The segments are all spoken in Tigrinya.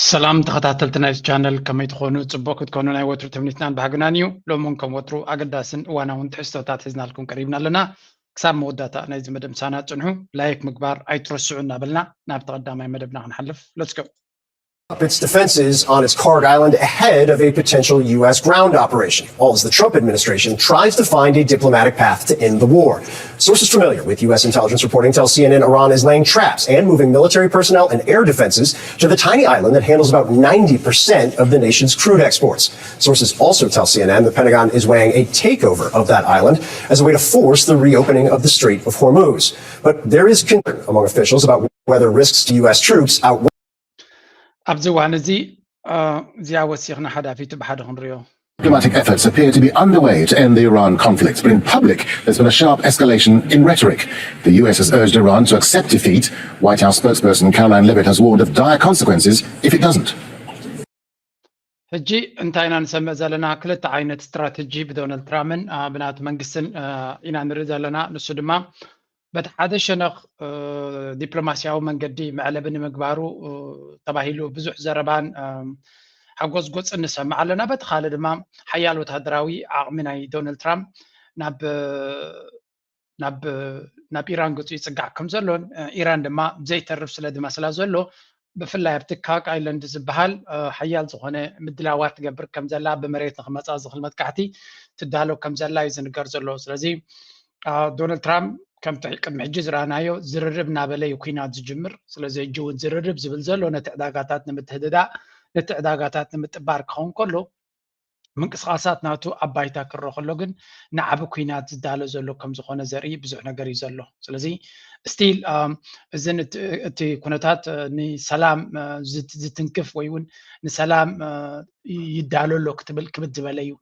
ሰላም ተኸታተልቲ ናይዚ ቻነል፣ ከመይ ትኾኑ? ጽቡቕ ክትኮኑ ናይ ወትሩ ትምኒትናን ባህግናን እዩ። ሎሚ እውን ከም ወትሩ ኣገዳስን እዋናውን ትሕዝቶታት ሒዝናልኩም ቀሪብና ኣለና። ክሳብ መወዳእታ ናይዚ መደብ ምሳና ጽንሑ፣ ላይክ ምግባር ኣይትረስዑ እናበልና ናብ ተቐዳማይ መደብና ክንሓልፍ። Let's go. Up its defenses on its Karg Island ahead of a potential U S ground operation, all as the Trump administration tries to find a diplomatic path to end the war. Sources familiar with U S intelligence reporting tell C N N Iran is laying traps and moving military personnel and air defenses to the tiny island that handles about ninety percent of the nation's crude exports. Sources also tell C N N the Pentagon is weighing a takeover of that island as a way to force the reopening of the Strait of Hormuz. But there is concern among officials about whether risks to U S troops outweigh ኣብዚ እዋን እዚ እዚኣ ወሲኽና ሓዳፊቱ ብሓደ ክንሪኦ። Diplomatic efforts appear to be underway to end the Iran conflict, but in public, there's been a sharp escalation in rhetoric. The U S has urged Iran to accept defeat. White House spokesperson Caroline Leavitt has warned of dire consequences if it doesn't. ሕጂ እንታይ ኢና ንሰምዕ ዘለና? ክልተ ዓይነት ስትራተጂ ብዶናልድ ትራምፕን ብናቱ መንግስትን ኢና ንርኢ ዘለና። ንሱ ድማ በቲ ሓደ ሸነኽ ዲፕሎማስያዊ መንገዲ መዕለቢ ንምግባሩ ተባሂሉ ብዙሕ ዘረባን ሓጎስጎፅን ንሰምዕ ኣለና። በቲ ካልእ ድማ ሓያል ወታደራዊ ዓቕሚ ናይ ዶናልድ ትራምፕ ናብ ናብ ናብ ኢራን ገፁ ይፅጋዕ ከም ዘሎን ኢራን ድማ ዘይተርፍ ስለ ዝመስላ ዘሎ ብፍላይ ኣብቲ ካክ ኣይለንድ ዝበሃል ሓያል ዝኾነ ምድላዋት ትገብር ከም ዘላ ብመሬት ንክመፃ ዝኽል መጥቃዕቲ ትዳሎ ከም ዘላ እዩ ዝንገር ዘሎ። ስለዚ ዶናልድ ትራምፕ ከምቲ ቅድሚ ሕጂ ዝረኣናዮ ዝርርብ እናበለ እዩ ኩናት ዝጅምር። ስለዚ ሕጂ እውን ዝርርብ ዝብል ዘሎ ነቲ ዕዳጋታት ንምትህድዳእ ነቲ ዕዳጋታት ንምጥባር ክኸውን ከሎ ምንቅስቃሳት ናቱ ኣብ ባይታ ክረአ ከሎ ግን ንዓቢ ኩናት ዝዳሎ ዘሎ ከም ዝኾነ ዘርኢ ብዙሕ ነገር እዩ ዘሎ። ስለዚ ስቲል እዚ እቲ ኩነታት ንሰላም ዝትንክፍ ወይ እውን ንሰላም ይዳሎ ኣሎ ክትብል ክብድ ዝበለ እዩ።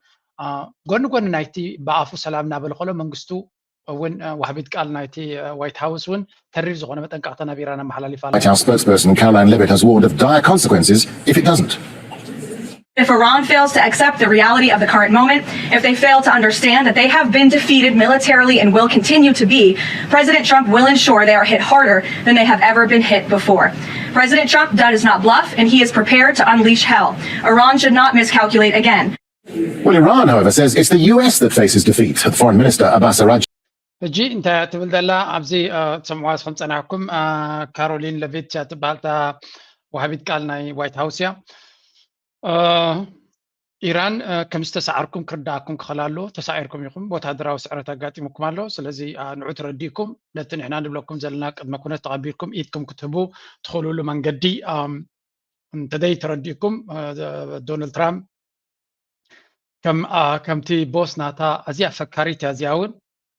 ጎኒ ጎኒ ናይቲ ብኣፉ ሰላም እናበለ ከሎ መንግስቱ እውን ዋህቢት ቃል ናይቲ ዋይት ሃውስ እውን ተሪር ዝኾነ መጠንቀቕታ ናብ ኢራን ኣመሓላሊፋ ኣላ። White House spokesperson Caroline Leavitt has warned of dire consequences if it doesn't. If Iran fails to accept the reality of the current moment, if they fail to understand that they have been defeated militarily and will continue to be, President Trump will ensure they are hit harder than they have ever been hit before. President Trump does not bluff, and he is prepared to unleash hell. Iran should not miscalculate again. Well, Iran, however, says it's the U S that faces defeat. The foreign minister, Abbas Araghchi, ሕጂ እንታይ እያ ትብል ዘላ ኣብዚ ትሰምዕዋ ከም ፀናሕኩም ካሮሊን ለቪት እያ ትበሃል። እታ ዋሃቢት ቃል ናይ ዋይት ሃውስ እያ። ኢራን ከም ዝተሰዓርኩም ክርዳእኩም ክኽእል ኣሎ። ተሳዒርኩም ኢኹም፣ ወታደራዊ ስዕረት ኣጋጢሙኩም ኣሎ። ስለዚ ንዑ ተረዲእኩም ነቲ ንሕና ንብለኩም ዘለና ቅድመ ኩነት ተቐቢልኩም ኢድኩም ክትህቡ ትኽእሉሉ መንገዲ እንተደይ ተረዲእኩም ዶናልድ ትራምፕ ከም ከምቲ ቦስ ናታ ኣዝያ ፈካሪት እያ። እዚኣ እውን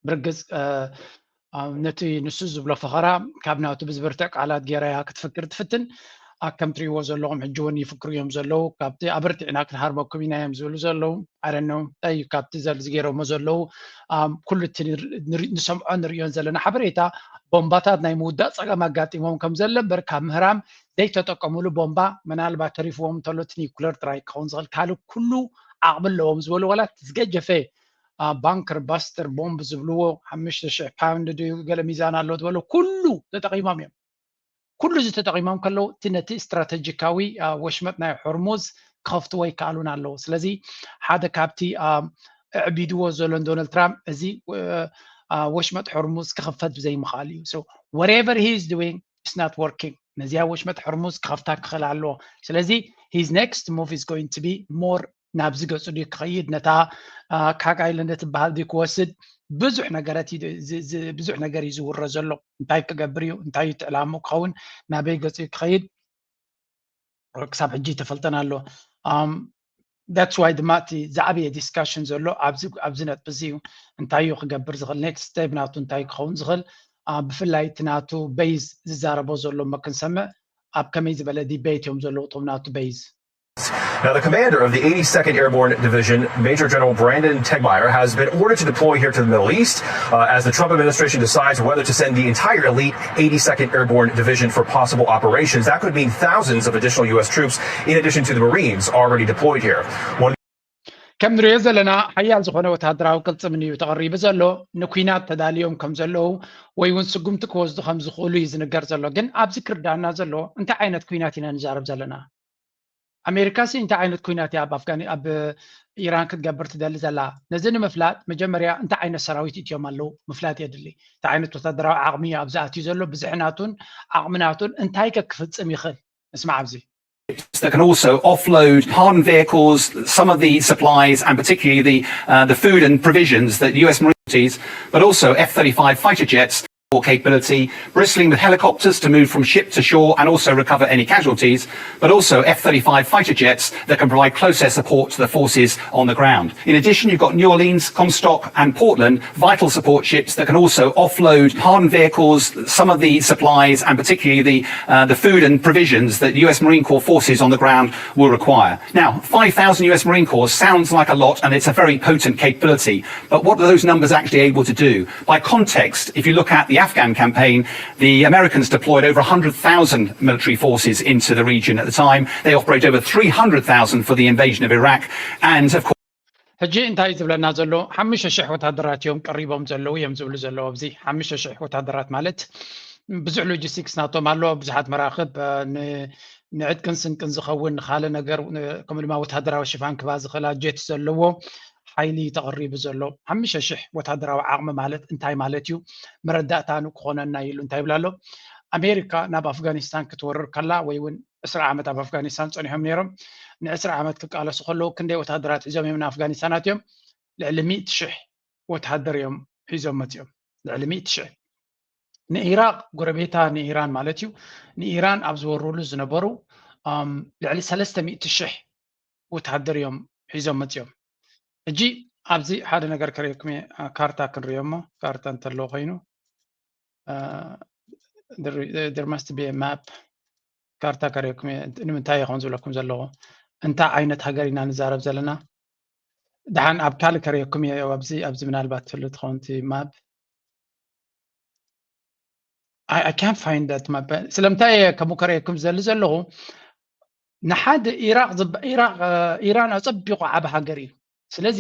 ብርግፅ ነቲ ንሱ ዝብሎ ፈኸራ ካብ ናቱ ብዝብርትዕ ቃላት ገይራ እያ ክትፍክር ትፍትን። ከም ትሪእዎ ዘለኹም ሕጂ እውን ይፍክሩ እዮም ዘለዉ። ካብቲ ኣበርቲዕና ክንሃርመኩም ኢና እዮም ዝብሉ ዘለዉ። ኣረነው እዩ ካብቲ ዘል ዝገይሮሞ ዘለዉ ኩሉ እቲ ንሰምዖ ንሪኦን ዘለና ሓበሬታ ቦምባታት ናይ ምውዳእ ፀገም ኣጋጢሞም ከም ዘለ እምበር ካብ ምህራም ዘይተጠቀሙሉ ቦምባ ምናልባት ተሪፍዎም እንተሎ እቲ ኒኩለር ጥራይ ክኸውን ዝኽእል ካልእ ኩሉ ዓቕሚ ኣለዎም ዝበሉ ዋላ እቲ ዝገጀፈ ባንከር ባስተር ቦምብ ዝብልዎ ሓሙሽተ ሽሕ ፓውንድ ድዩ ገለ ሚዛን ኣሎ ዝበሎ ኩሉ ተጠቒሞም እዮም። ኩሉ እዚ ተጠቒሞም ከለዉ እቲ ነቲ ስትራተጂካዊ ወሽመጥ ናይ ሆርሙዝ ክኸፍትዎ ይከኣሉን ኣለዉ። ስለዚ ሓደ ካብቲ ኣዕቢድዎ ዘሎ ዶናልድ ትራምፕ እዚ ወሽመጥ ሆርሙዝ ክኽፈት ብዘይምኽኣል እዩ። So whatever he is doing is not working። ነዚኣ ወሽመጥ ሆርሙዝ ክኸፍታ ክኽእል ኣለዎ። ስለዚ his next move is going to be more ናብዚ ገፁ ድዩ ክኸይድ ነታ ካክ ኣይለንድ ትበሃል ድዩ ክወስድ ብዙሕ ነገረት ብዙሕ ነገር እዩ ዝውረ ዘሎ። እንታይ ክገብር እዩ እንታይ እዩ ትዕላሙ ክኸውን ናበይ ገፁ እዩ ክኸይድ ክሳብ ሕጂ ተፈልጠን ኣሎ። That's why ድማ እቲ ዝዓበየ ዲስካሽን ዘሎ ኣብዚ ነጥቢ እዚ እዩ። እንታይ እዩ ክገብር ዝኽእል ኔክስት ስቴፕ ናቱ እንታይ ክኸውን ዝኽእል ብፍላይ እቲ ናቱ በይዝ ዝዛረቦ ዘሎ እሞ ክንሰምዕ ኣብ ከመይ ዝበለ ዲቤት እዮም ዘለዉ እቶም ናቱ በይዝ። Now, the commander of the eighty-second Airborne Division, Major General Brandon Tegmeyer, has been ordered to deploy here to the Middle East uh, as the Trump administration decides whether to send the entire elite eighty-second Airborne Division for possible operations. That could mean thousands of additional U S troops in addition to the Marines already deployed here. One ከም ንሪኦ ዘለና ሓያል ዝኾነ ወታደራዊ ቅልፅምን እዩ ተቐሪቡ ዘሎ። ንኩናት ተዳልዮም ከም ዘለዉ ወይ እውን ስጉምቲ ክወስዱ ከም ዝኽእሉ እዩ ዝንገር ዘሎ። ግን ኣብዚ ክርዳእና ዘሎ እንታይ ዓይነት ኩናት ኢና ንዛረብ ዘለና? ኣሜሪካ ሲ እንታይ ዓይነት ኩናት እያ ኣብ ኣፍጋኒ ኣብ ኢራን ክትገብር ትደሊ ዘላ? ነዚ ንምፍላጥ መጀመርያ እንታይ ዓይነት ሰራዊት እትዮም ኣለዉ ምፍላጥ የድሊ። እንታይ ዓይነት ወታደራዊ ዓቕሚ እዩ ኣብዚ ኣትዩ ዘሎ፣ ብዝሕናቱን ዓቕምናቱን እንታይ ከ ክፍጽም ይኽእል? ንስማዕ ኣብዚ። That can also offload hardened vehicles, some of the supplies, and particularly the uh, the food and provisions that U S Marine forces, but also F thirty-five fighter jets capability, bristling with helicopters to move from ship to shore and also recover any casualties, but also F thirty-five fighter jets that can provide close air support to the forces on the ground. In addition, you've got New Orleans, Comstock, and Portland, vital support ships that can also offload hardened vehicles, some of the supplies, and particularly the, uh, the food and provisions that U S Marine Corps forces on the ground will require. Now, five thousand U S Marine Corps sounds like a lot, and it's a very potent capability, but what are those numbers actually able to do? By context, if you look at the Afghan campaign, the Americans deployed over one hundred thousand military forces into the region at the time. They operated over three hundred thousand for the invasion of Iraq, and of course, ሕጂ እንታይ እዩ ዝብለና ዘሎ? ሓሙሽተ ሽሕ ወታደራት እዮም ቀሪቦም ዘለዉ እዮም ዝብሉ ዘለዉ። ኣብዚ ሓሙሽተ ሽሕ ወታደራት ማለት ብዙሕ ሎጂስቲክስ ናቶም ኣሎ፣ ብዙሓት መራኽብ፣ እ፣ ን-፣ ንዕጥቅን ስንቅን ዝኸውን፣ ንኻልእ ነገር፣ ን-፣ ከምኡ ድማ ወታደራዊ ሽፋን ክባ ዝኽእላ ጀት ዘለዎ ሓይሊ እዩ ተቐሪቡ ዘሎ። ሓሙሽተ ሽሕ ወታደራዊ ዓቕሚ ማለት እንታይ ማለት እዩ? መረዳእታ ንክኾነና ኢሉ እንታይ ይብል ኣሎ? ኣሜሪካ ናብ ኣፍጋኒስታን ክትወርር ከላ ወይ እውን ዕስራ ዓመት ኣብ ኣፍጋኒስታን ጸኒሖም ነይሮም። ንዕስራ ዓመት ክቃለሱ ከለዉ ክንደይ ወታደራት ሒዞም እዮም ንኣፍጋኒስታን ኣትዮም? ልዕሊ ሚእቲ ሽሕ ወታደር እዮም ሒዞም መጺኦም። ልዕሊ ሚእቲ ሽሕ። ንኢራቅ ጎረቤታ ንኢራን ማለት እዩ። ንኢራን ኣብ ዝወርሉ ዝነበሩ፣ ኣም፣ ልዕሊ ሰለስተ ሚእቲ ሽሕ ወታደር እዮም ሒዞም መጺኦም። ሕጂ ኣብዚ ሓደ ነገር ከርእየኩም እየ፣ እ፣ ካርታ ክንርእዮ እሞ፣ ካርታ እንተሎ ኮይኑ፣ እ፣ there, there must be a map። ካርታ ከርእየኩም እየ። ንምንታይ እየ ከምኡ ዝብለኩም ዘለኹ? እንታይ ዓይነት ሃገር ኢና ንዛረብ ዘለና? ደሓን ኣብ ካልእ ከርእየኩም እየ። ኣብዚ፣ ኣብዚ ምናልባት ትህሉ ትኸውን እቲ ማፕ። I, I can't find that map። ስለምንታይ እየ ከምኡ ከርእየኩም ዝደሊ ዘለኹ? ንሓደ ኢራቅ ዝባ-፣ ኢራቅ፣ እ፣ ኢራን ኣጸቢቑ ዓቢ ሃገር እዩ። ስለዚ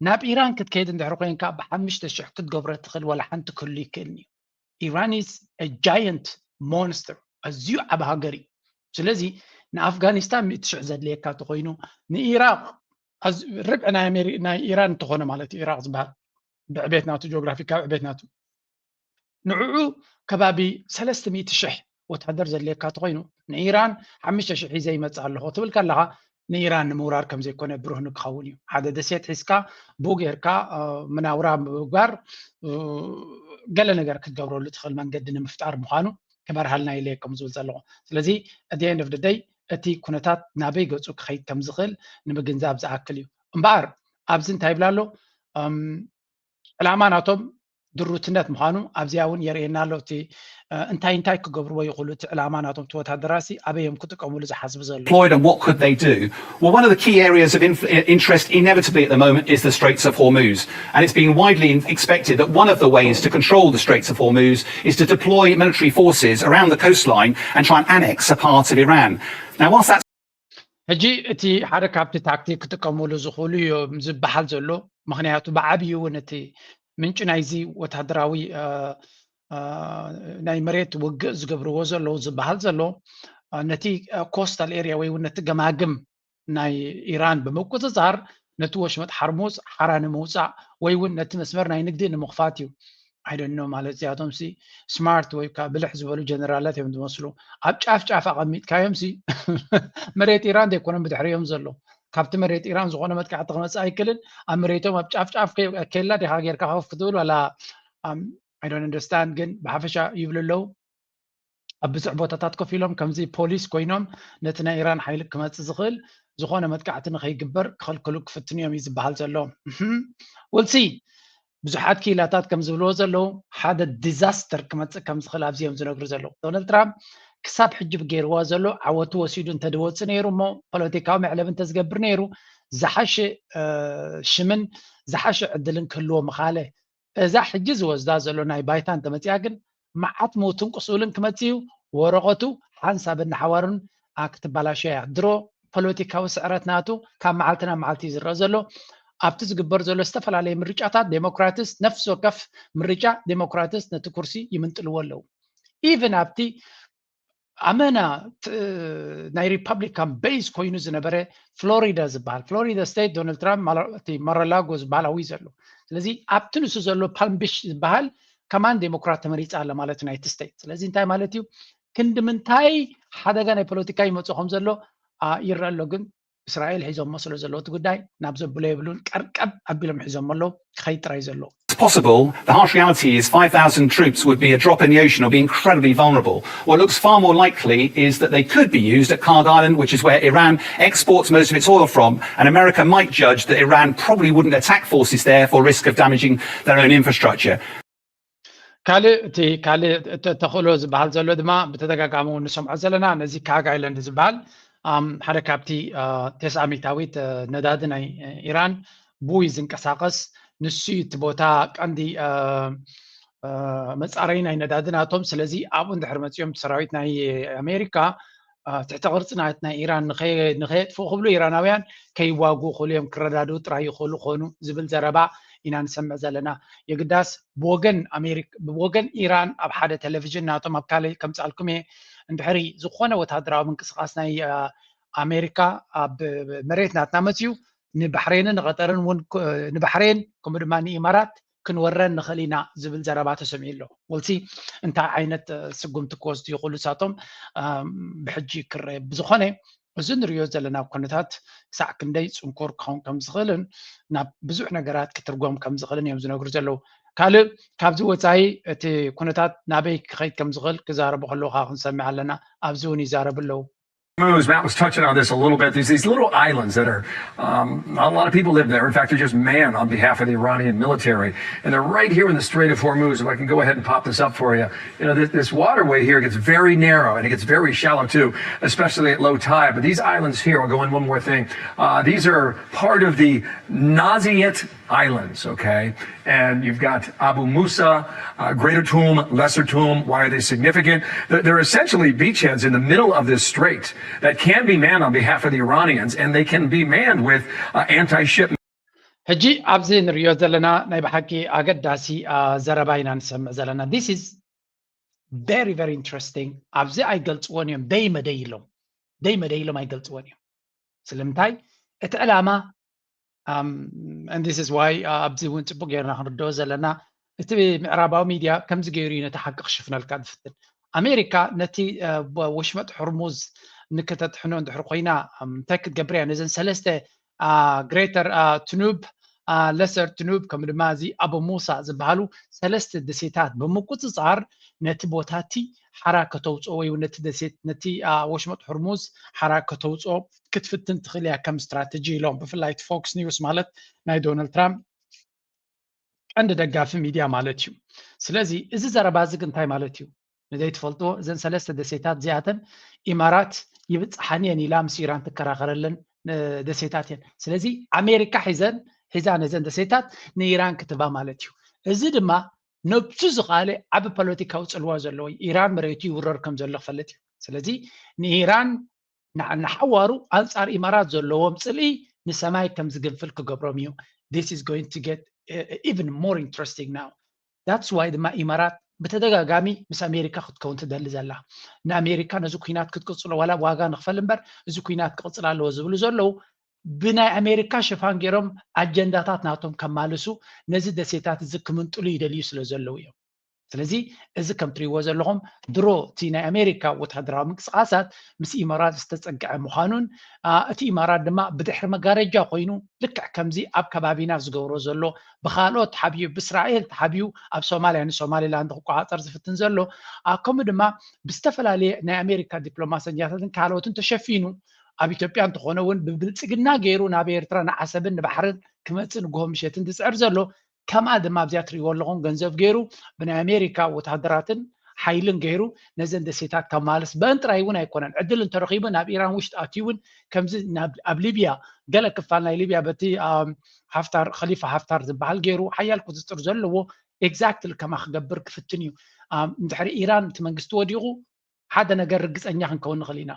ናብ ኢራን ክትከይድ እንድሕር ኮይንካ ብሓሙሽተ ሽሕ ክትገብሮ ትኽእል ዋላ ሓንቲ ክህሉ ይክእልን እዩ። ኢራን is a giant monster፣ ኣዝዩ ዓቢ ሃገር እዩ። ስለዚ ንኣፍጋኒስታን ሚእቲ ሽሕ ዘድልየካ እንተኾይኑ፣ ንኢራቅ ኣዝ-፣ ርብዒ ናይ ኣሜሪ-፣ ናይ ኢራን እንተኾነ ማለት እዩ፣ ኢራቅ ዝበሃል ብዕቤት ናቱ፣ ጂኦግራፊካዊ ዕቤት ናቱ፣ ንዕኡ ከባቢ ሰለስተ ሚእቲ ሽሕ ወታደር ዘድልየካ እንተኾይኑ፣ ንኢራን ሓሙሽተ ሽሕ ሒዘ ይመጽእ ኣለኹ ክትብል ከለኻ፣ ንኢራን ንምውራር ከም ዘይኮነ ብሩህ ንክኸውን እዩ። ሓደ ደሴት ሒዝካ ብኡ ጌርካ፣ እ፣ መናውራ ምግባር፣ እ፣ ገለ ነገር ክትገብረሉ ትኽእል መንገዲ ንምፍጣር ምዃኑ ክበርሃልና ኢለ እየ ከምኡ ዝብል ዘለኹ። ስለዚ at the end of the day እቲ ኩነታት ናበይ ገጹ ክኸይድ ከም ዝኽእል ንምግንዛብ ዝኣክል እዩ። እምበኣር ኣብዚ እንታይ ይብል ኣሎ? እም፣ ዕላማ ናቶም ድሩትነት ምዃኑ ኣብዚኣ እውን የርእየና ኣሎ። እቲ፣ እ፣ እንታይ እንታይ ክገብርዎ ይኽእሉ፣ እቲ ዕላማ ናቶም፣ እቲ ወታደራሲ ኣበይ እዮም ክጥቀሙሉ ዝሓስቡ ዘለዉ? Deployed and what could they do? Well, one of the key areas of inf-, interest inevitably at the moment is the Straits of Hormuz, and it's been widely in-, expected that one of the ways to control the Straits of Hormuz is to deploy military forces around the coastline and try and annex a part of Iran. Now, whilst that's ሕጂ እቲ ሓደ ካብቲ ታክቲክ ክጥቀሙሉ ዝኽእሉ እዮም ዝበሃል ዘሎ፣ ምኽንያቱ ብዓብዩ እውን እቲ ምንጪ ናይዚ ወታደራዊ፣ እ፣ እ፣ ናይ መሬት ውግእ ዝገብርዎ ዘለዉ ዝበሃል ዘሎ፣ እ፣ ነቲ፣ እ፣ ኮስታል ኤርያ ወይ እውን ነቲ ገማግም ናይ ኢራን ብምቁጽጻር ነቲ ወሽመጥ ሓርሙዝ ሓራ ንምውጻእ ወይ እውን ነቲ መስመር ናይ ንግዲ ንምኽፋት እዩ። I don't know፣ ማለት እዚኣቶም ሲ ስማርት ወይ ከዓ ብልሕ ዝበሉ ጀነራላት እዮም ዝመስሉ። ኣብ ጫፍ ጫፍ ኣቐሚጥካዮም ሲ መሬት ኢራን ዘይኮነም ብድሕሪኦም ዘሎ። ካብቲ መሬት ኢራን ዝኾነ መጥቃዕቲ ክመጽእ ኣይክልን። ኣብ መሬቶም ኣብ ጫፍ ጫፍ ከ-፣ ኬላ ዲኻ ጌርካ ከፍ ክትብል ዋላ፣ ኣም፣ I don't understand፣ ግን ብሓፈሻ ይብሉ ኣለዉ። ኣብ ብዙሕ ቦታታት ኮፍ ኢሎም ከምዚ ፖሊስ ኮይኖም ነቲ ናይ ኢራን ሓይሊ ክመጽእ ዝኽእል ዝኾነ መጥቃዕቲ ንኸይግበር ክኸልክሉ ክፍትኑ እዮም እዩ ዝበሃል ዘሎ። እህም። We'll see። ብዙሓት ክኢላታት ከም ዝብልዎ ዘለዉ ሓደ ዲዛስተር ክመጽእ ከም ዝኽእል ኣብዚ እዮም ዝነግሩ ዘለዉ። ዶናልድ ትራምፕ ክሳብ ሕጂ ብገይርዎ ዘሎ ዓወቱ ወሲዱ እንተድወጽእ ነይሩ እሞ ፖለቲካዊ መዕለቢ እንተዝገብር ነይሩ ዝሓሸ፣ እ፣ ሽምን ዝሓሸ ዕድልን ክህልዎ ምኻለ። እዛ ሕጂ ዝወስዳ ዘሎ ናይ ባይታ እንተመጺኣ ግን መዓት ሞትን ቁስልን ክመጽእ እዩ። ወረቐቱ ሓንሳብን ንሓዋሩን፣ ኣ፣ ክትበላሾ እያ። ድሮ ፖለቲካዊ ስዕረት ናቱ ካብ መዓልቲ ናብ መዓልቲ እዩ ዝረአ ዘሎ። ኣብቲ ዝግበር ዘሎ ዝተፈላለየ ምርጫታት ዴሞክራትስ፣ ነፍሲ ወከፍ ምርጫ ዴሞክራትስ ነቲ ኩርሲ ይምንጥልዎ ኣለዉ። ኢቭን ኣብቲ ኣመና ናይ ሪፐብሊካን ቤዝ ኮይኑ ዝነበረ ፍሎሪዳ ዝበሃል፣ ፍሎሪዳ ስቴት ዶናልድ ትራምፕ እቲ ማራላጎ ዝበሃል ኣውዩ ዘሎ። ስለዚ ኣብቲ ንሱ ዘሎ ፓልም ቢች ዝበሃል ከማን ዴሞክራት ተመሪፃ ኣለ ማለት ናይቲ ስቴት። ስለዚ እንታይ ማለት እዩ? ክንዲ ምንታይ ሓደጋ ናይ ፖለቲካ ይመፁ ከም ዘሎ ይረአ ኣሎ። ግን እስራኤል ሒዞሞ ስለ ዘለዉ እቲ ጉዳይ ናብ ዘብሎ የብሉን፣ ቀርቀብ ኣቢሎም ሒዞሞ ኣለዉ። ክኸይድ ጥራይ ዘሎ It's possible. The harsh reality is five thousand troops would be a drop in the ocean or be incredibly vulnerable. What looks far more likely is that they could be used at Kharg Island, which is where Iran exports most of its oil from, and America might judge that Iran probably wouldn't attack forces there for risk of damaging their own infrastructure. ካልእ እቲ ካልእ ተኽእሎ ዝበሃል ዘሎ ድማ ብተደጋጋሚ እውን ንሰምዖ ዘለና ነዚ ካግ ኣይለንድ ዝበሃል ሓደ ካብቲ ተስኣሚታዊት ነዳዲ ናይ ኢራን ብኡ እዩ ዝንቀሳቐስ። ንሱ እዩ እቲ ቦታ ቀንዲ መፃረይ ናይ ነዳዲ ናቶም። ስለዚ ኣብኡ እንድሕር መፂኦም ሰራዊት ናይ ኣሜሪካ ትሕቲ ቅርፂ ናይ ኢራን ንኸየጥፍኡ ክብሉ ኢራናውያን ከይዋጉ ክብሉ እዮም፣ ክረዳድኡ ጥራይ ይኽእሉ ኮኑ ዝብል ዘረባ ኢና ንሰምዕ ዘለና። የግዳስ ብወገን ኣሜሪካ ብወገን ኢራን ኣብ ሓደ ቴሌቪዥን ናቶም ኣብ ካልእ ከምፃልኩም እየ እንድሕሪ ዝኾነ ወታደራዊ ምንቅስቃስ ናይ ኣሜሪካ ኣብ መሬት ናትና መፅዩ ንባሕሬንን ንቐጠርን እውን ንባሕሬን ከምኡ ድማ ንኢማራት ክንወረን ንኽእል ኢና ዝብል ዘረባ ተሰሚዑ ኣሎ። ወልሲ እንታይ ዓይነት ስጉምቲ ክወስዱ ይኽእሉ ንሳቶም ብሕጂ ክረአ። ብዝኾነ እዚ ንሪኦ ዘለና ኩነታት ክሳዕ ክንደይ ፅንኩር ክኸውን ከም ዝኽእልን ናብ ብዙሕ ነገራት ክትርጎም ከም ዝኽእልን እዮም ዝነግሩ ዘለዉ። ካልእ ካብዚ ወፃኢ እቲ ኩነታት ናበይ ክኸይድ ከም ዝኽእል ክዛረቡ ከለዉ ከዓ ክንሰምዕ ኣለና። ኣብዚ እውን ይዛረቡ ኣለዉ። Moves. Matt was touching on this a little bit. These these little islands that are um, not a lot of people live there. In fact, they're just manned on behalf of the Iranian military, and they're right here in the Strait of Hormuz. If I can go ahead and pop this up for you, you know this, this waterway here gets very narrow and it gets very shallow too, especially at low tide. But these islands here, I'll go in one more thing. Uh, these are part of the Naziyet Islands, okay? And you've got Abu Musa, uh, Greater Tum, Lesser Tum. Why are they significant? They're, they're essentially beachheads in the middle of this strait that can be manned on behalf of the Iranians, and they can be manned with uh, anti-ship. ሕጂ ኣብዚ ንሪኦ ዘለና ናይ ብሓቂ ኣገዳሲ ዘረባ ኢና ንሰምዕ ዘለና። This is very very interesting። ኣብዚ ኣይገልፅዎን እዮም፣ ደይ መደይ ኢሎም ደይ መደይ ኢሎም ኣይገልፅዎን እዮም። ስለምንታይ እቲ ዕላማ and this is why ኣብዚ እውን ፅቡቅ ጌርና ክንርድኦ ዘለና እቲ ምዕራባዊ ሚድያ ከምዚ ገይሩ እዩ ነቲ ሓቂ ክሽፍነልካ ዝፍትን። ኣሜሪካ ነቲ ወሽመጥ ሕርሙዝ ንክተድሕኖ እንድሕር ኮይና እንታይ ክትገብር እያ? ነዘን ሰለስተ ግሬተር ትኑብ፣ ለሰር ትኑብ ከምኡ ድማ እዚ ኣቡ ሙሳ ዝበሃሉ ሰለስተ ደሴታት ብምቁፅፃር ነቲ ቦታ እቲ ሓራ ከተውፅኦ ወይ እውን ነቲ ደሴት ነቲ ወሽመጥ ሕርሙዝ ሓራ ከተውፅኦ ክትፍትን ትኽእል እያ ከም ስትራተጂ ኢሎም። ብፍላይ እቲ ፎክስ ኒውስ ማለት ናይ ዶናልድ ትራምፕ ቀንዲ ደጋፊ ሚድያ ማለት እዩ። ስለዚ እዚ ዘረባ እዚ ግን እንታይ ማለት እዩ? ንዘይትፈልጥዎ እዘን ሰለስተ ደሴታት እዚኣተን ኢማራት ይብፅሓን እየን ኢላ ምስ ኢራን ትከራኸረለን ደሴታት እየን። ስለዚ ኣሜሪካ ሒዘን ሒዛ ነዘን ደሴታት ንኢራን ክትባ ማለት እዩ። እዚ ድማ ነብሱ ዝኻለ ዓቢ ፖለቲካዊ ፅልዋ ዘለዎ እዩ። ኢራን መሬቱ ይውረር ከም ዘሎ ክፈልጥ እዩ። ስለዚ ንኢራን ንሓዋሩ ኣንፃር ኢማራት ዘለዎም ፅልኢ ንሰማይ ከም ዝግንፍል ክገብሮም እዩ። This is going to get even more interesting now. That's why ድማ ኢማራት ብተደጋጋሚ ምስ ኣሜሪካ ክትከውን ትደሊ ዘላ። ንኣሜሪካ ነዚ ኩናት ክትቅፅሎ ዋላ ዋጋ ንክፈል እምበር እዚ ኩናት ክቕፅል ኣለዎ ዝብሉ ዘለዉ ብናይ ኣሜሪካ ሽፋን ገይሮም ኣጀንዳታት ናቶም ከማልሱ ነዚ ደሴታት እዚ ክምንጥሉ ይደልዩ ስለ ዘለዉ እዮም። ስለዚ እዚ ከም ትሪእዎ ዘለኹም ድሮ እቲ ናይ ኣሜሪካ ወታደራዊ ምንቅስቃሳት ምስ ኢማራት ዝተፀግዐ ምዃኑን እቲ ኢማራት ድማ ብድሕሪ መጋረጃ ኮይኑ ልክዕ ከምዚ ኣብ ከባቢና ዝገብሮ ዘሎ ብካልኦት ተሓቢኡ ብእስራኤል ተሓቢኡ ኣብ ሶማልያ ንሶማሊላንድ ክቆፃፀር ዝፍትን ዘሎ ከምኡ ድማ ብዝተፈላለየ ናይ ኣሜሪካ ዲፕሎማሰኛታትን ካልኦትን ተሸፊኑ ኣብ ኢትዮጵያ እንተኾነ እውን ብብልፅግና ገይሩ ናብ ኤርትራ ንዓሰብን ንባሕርን ክመፅእ ንግሆ ምሸትን ዝፅዕር ዘሎ ከምኣ ድማ ኣብዚኣ ትሪእዎ ኣለኹም ገንዘብ ገይሩ ብናይ ኣሜሪካ ወታደራትን ሓይልን ገይሩ ነዘን ደሴታት ከማልስ በእን ጥራይ እውን ኣይኮነን ዕድል እንተረኺቡ ናብ ኢራን ውሽጢ ኣትዩ እውን ከምዚ ኣብ ሊብያ ገለ ክፋል ናይ ሊብያ በቲ ሓፍታር ከሊፋ ሓፍታር ዝበሃል ገይሩ ሓያል ቁፅፅር ዘለዎ exactly ከማ ክገብር ክፍትን እዩ። እንድሕሪ ኢራን እቲ መንግስቲ ወዲቑ ሓደ ነገር ርግፀኛ ክንከውን ንኽእል ኢና።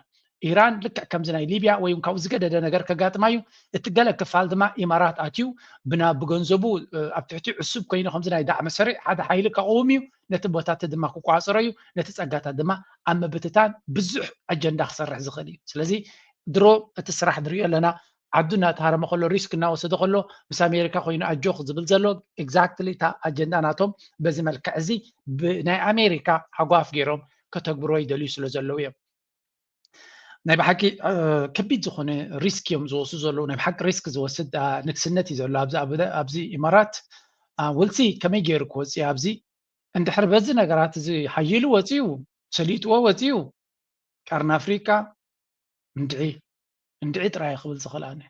ኢራን ልክዕ ከምዚ ናይ ሊብያ ወይ እውን ካብኡ ዝገደደ ነገር ከጋጥማ እዩ። እቲ ገለ ክፋል ድማ ኢማራት ኣትዩ ብና ብገንዘቡ ኣብ ትሕቲ ዕሱብ ኮይኑ ከምዚ ናይ ዳዕመ ሰሪዕ ሓደ ሓይሊ ከቕውም እዩ። ነቲ ቦታት ድማ ክቋፀሮ እዩ። ነቲ ፀጋታት ድማ ኣብ ምብትታን ብዙሕ ኣጀንዳ ክሰርሕ ዝኽእል እዩ። ስለዚ ድሮ እቲ ስራሕ ንሪኦ ኣለና። ዓዱ እናተሃረመ ከሎ፣ ሪስክ እናወሰደ ከሎ፣ ምስ ኣሜሪካ ኮይኑ ኣጆክ ዝብል ዘሎ፣ ኤግዛክትሊ እታ ኣጀንዳ ናቶም በዚ መልክዕ እዚ ብናይ ኣሜሪካ ሓጓፍ ገይሮም ከተግብሮ ይደልዩ ስለ ዘለዉ እዮም። ናይ ብሓቂ ከቢድ ዝኾነ ሪስክ እዮም ዝወስዱ ዘለዉ። ናይ ብሓቂ ሪስክ ዝወስድ ንግስነት እዩ ዘሎ ኣብዚ ኢማራት። ውልሲ ከመይ ገይሩ ክወፅእ ኣብዚ? እንድሕር በዚ ነገራት እዚ ሓይሉ ወፅዩ፣ ሰሊጥዎ ወፅዩ፣ ቀርኒ ኣፍሪካ እንድዒ እንድዒ ጥራይ ክብል ዝኽእል ኣነ።